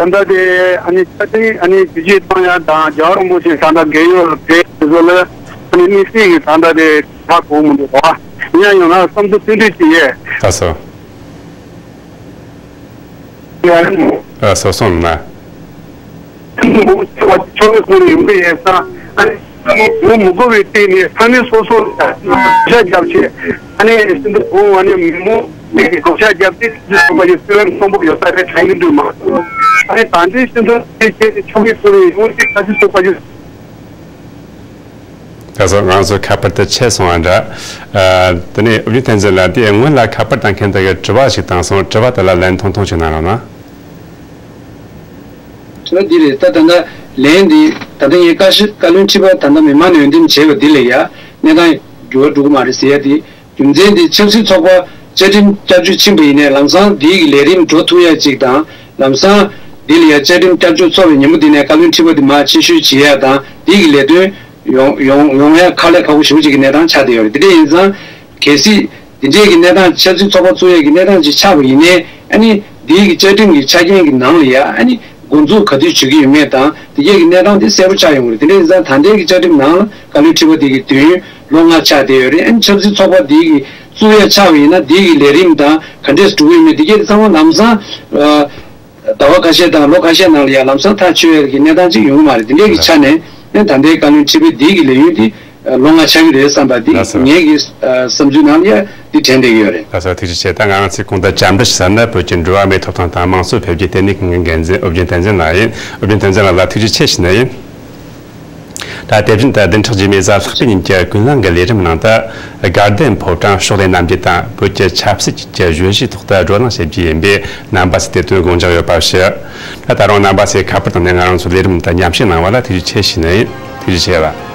ཨ། ད་ལྟ་དེ་ཨ་ནི་བཅའ་ཁྲིམས་ཨ་ནི་བེད་སྤྱོད་གཏོང་ཡ་དང་། རྒྱལ་བ་རིན་པོ་ཆེ་ད་ལྟ་རྒས་ཡོལ་ལ་ཕེབས་དེ་ཚོ་ལ་ཨ་ནི་དམིགས་བསལ་གྱི་ད་ལྟ་དེ་ཧ་གོ་མི་འདུག་བ། ཡིན་ན་ཡང་ན་བསམ་ཚུལ་བསྟུན་གྲོས་བྱེད་ཡས། ལགས་སོ། ཡ། ཨ། སོ་སོ་ན། ཆོ་ག་ཁོར་ཡོང་གི་ཡོད་ས། ཨ་ནི་ངོ་མི་གོ་བའི་སྟེང་ནས་ས་གནས་སོ་སོ་ལ་བགོ་བཤའ་བརྒྱབ་བྱས། ཨ་ནི་སྤྱི་འཐུས་ཁོང་ཨ་ནི་མི་མང་གིས་བགོ་བཤའ་བརྒྱབ་སྟེ་སྤྱི་འཐུས་ཚོགས་པ་ཡི་སྲིད་བློན་གསོན་པོ་ཡོད་ས་རེད་དྲན་གྱི་འདུག་མ་གཏོགས། ཨ་ནི་ད་ལྟའི་སྤྱི་འཐུས་དེ་བྱས་ཏེ་ཆོ་ག་ཁོར་ཡོང་སྟེ་ས་གནས་སོ་སོ་ཡི། ད་སོ་ང་ཚོ་ཁ་པར་དེ་ཆད་སོང་བ་འདྲ། ཨ། དེ་ནས་ཨུ་རྒྱན་བསྟན་འཛིན་ལགས། དེ་སྔོན་ལ་ཁ་པར་བཏང་མཁན་དེ་གིས་དྲི་བ་ཞིག་བཏང་སོང་། དྲི་བ་དེ་ལ་ལན་ཐུང་ཐུང་ཞིག་གནང་རོགས་གནང་། དྲི་བ་འདི་རེད། ད་ད་ལྟ་ལན་འདི་ད་ལྟ་ངས་བཀའ་ཤག་བཀའ་བློན་ཁྲི་པ་ད་ལྟ་མི་མང་ནས་འོས་འདེམས་བྱས་པ་འདི་ལ་ཡ་གནས་སྟངས་འགྱུར་བ་འགྲོ་གི་མ་རེད་ཟེར་ཡ་དེ། རྒྱུ་མཚན་འདི་ཆབ་སྲིད་ཚོགས་པ་བཅའ་ཁྲིམས་བསྐྱར་བཅོས་ཕྱིན་པ་ཡིན་ནའི་ལམ་སང་འདིའི་གི་ལས་རིམ་འགྲོ་ཐུབ་ཡ་གཅིག་དང་། ལམ་སང་འདི་ལ་ཡ་བཅའ་ཁྲིམས་བསྐྱར་བཅོས་ཚོགས་པའི་ཉིན་མོ་འདི་ནས་བཀའ་བློན་ཁྲི་པ་འདི་མར་ཕྱིར་བཤོལ་བྱེད་ཡ་དང་། འདིའི་གི་ལས་དོན་ཡོང་ཡོང་ཡོང་ཡ་དཀའ་ལས་ཁག་པོ་ཞེ་པོ་ཅིག་གི་གནས་སྟངས་ཆགས་བསྡད་ཡོད་རེད། དེ་འདྲ་ཡིན་ཙང་གལ་སྲིད་འདི་འདྲའི་གི་གནས་སྟངས་ཆབ་སྲིད་ཚོགས་པ་བཙུགས་ཡ་གི་གནས་སྟངས་ཅིག་ཆགས་པ་ཡིན་ནའི། ཨ་ནི་འདིའི་གི་བཅའ་ཁྲིམས་ཀྱི་ཆ་རྐྱེན་གྱི་ནང་ལ་ཡ་ཨ་ནི་འགོ་འཛུགས་ག་དུས་བྱེད་ཀྱི་ཡོད་མེད་དང་། དེ་གས་ཀྱི་གནས་སྟངས་དེ་གསལ་པོ་ཆགས་ཡོང་གི་རེད། དེ་འདྲ་ཡིན་ཙང་ད་ལྟའི་གི་བཅའ་ཁྲིམས་ནང་ལ་བཀའ་བློན་ཁྲི་པ་དེ་གི་དུས་ཡུན་ལོ་ལྔ་ཆགས་བསྡད་ཡོད་རེད། ཨ་ནི་ཆབ་སྲིད་ཚོགས་པ་དེ་གི་བཙུགས་ཡ་ཆགས་པ་ཡིན་ན་དེ་གི་ལས་རིམ་དང་ག་འདྲས་འགྲོ་གི་ཡོད་མེད་དེ་གས་དེ་ཚང་མ་ལམ་སང་ཟླ་བ་ཁ་ཤས་དང་ལོ་ཁ་ཤས་ནང་ལ་ཡ་ལམ་སང་ཐག་ཆོད་ཡ་གི་གནས་སྟངས་ཅིག་ཡོང་གི་མ་རེད། དེ་འདྲའི་གི་ཆ་ནས་ཨ་ནི་ད་ལྟའི་བཀའ་བློན་ཁྲི་པའི་དེ་གི་ལས་ཡུན་དེ་ལོ་ལྔ་ཆགས་ཀྱི་རེད་བསམ་པ་འདི་ལགས་སོ། ངེད་ཀྱི་ཨ་བསམ་ཚུལ་ནང་ལ་ཡ་འདི་དྲན་བསྡད་ཀྱི་ཡོད་རེད། ལགས་སོ། ཐུགས་རྗེ་ཆེ། ད་ང་རང་ཚོས་གོང་དུ་བཅར་འདྲི་ཞུ་ས་ནི་བོད་ཀྱི་འགྲོ་བ་མིའི་ཐོབ་ཐང་དང་དམངས་གཙོ་འཕེལ་རྒྱས་ལྟེ་གནས་ཁང་གི་འགན་འཛིན་ཨོ་རྒྱན་བསྟན་འཛིན་ལགས་ཡིན། ཨོ་རྒྱན་བསྟན་འཛིན་ལགས་ལ་ཐུགས་རྗེ་ཆེ་ཞུ་ནི་ཡིན། ད་དེ་བཞིན་དུ་བདུན་ཕྲག་རྗེས་མའི་གཟའ་ལྷག་པའི་ཉིན་གྱི་ཀུན་གླེང་གི་ལས་རིམ་ནང་དུ། དགའ་ལྡན་ཕོ་བྲང་ཕྱོགས་ལས་རྣམ་རྒྱལ་དང་བོད་ཀྱི་ཆབ་སྲིད་ཀྱི་བརྗོད་གཞིའི་ཐོག་ཏུ་བགྲོ་གླེང་བྱེད་རྒྱུ་ཡིན་པས། རྣམ་པ་ཚོས་དེ་དོན་དགོངས་འཇགས་ཡོད་པ་ཞུ། ད་ད་རུང་རྣམ་པ་ཚོས་ཁ་པར་བཏང་ནས་ང་རང་ཚོའི་ལས་རིམ་དུ་མཉམ་ཞུགས་གནང་བ་ལ་ཐུགས་རྗེ་ཆེ་ཞུ་ནི་ཡིན། ཐུགས་རྗེ་ཆེ་ལགས།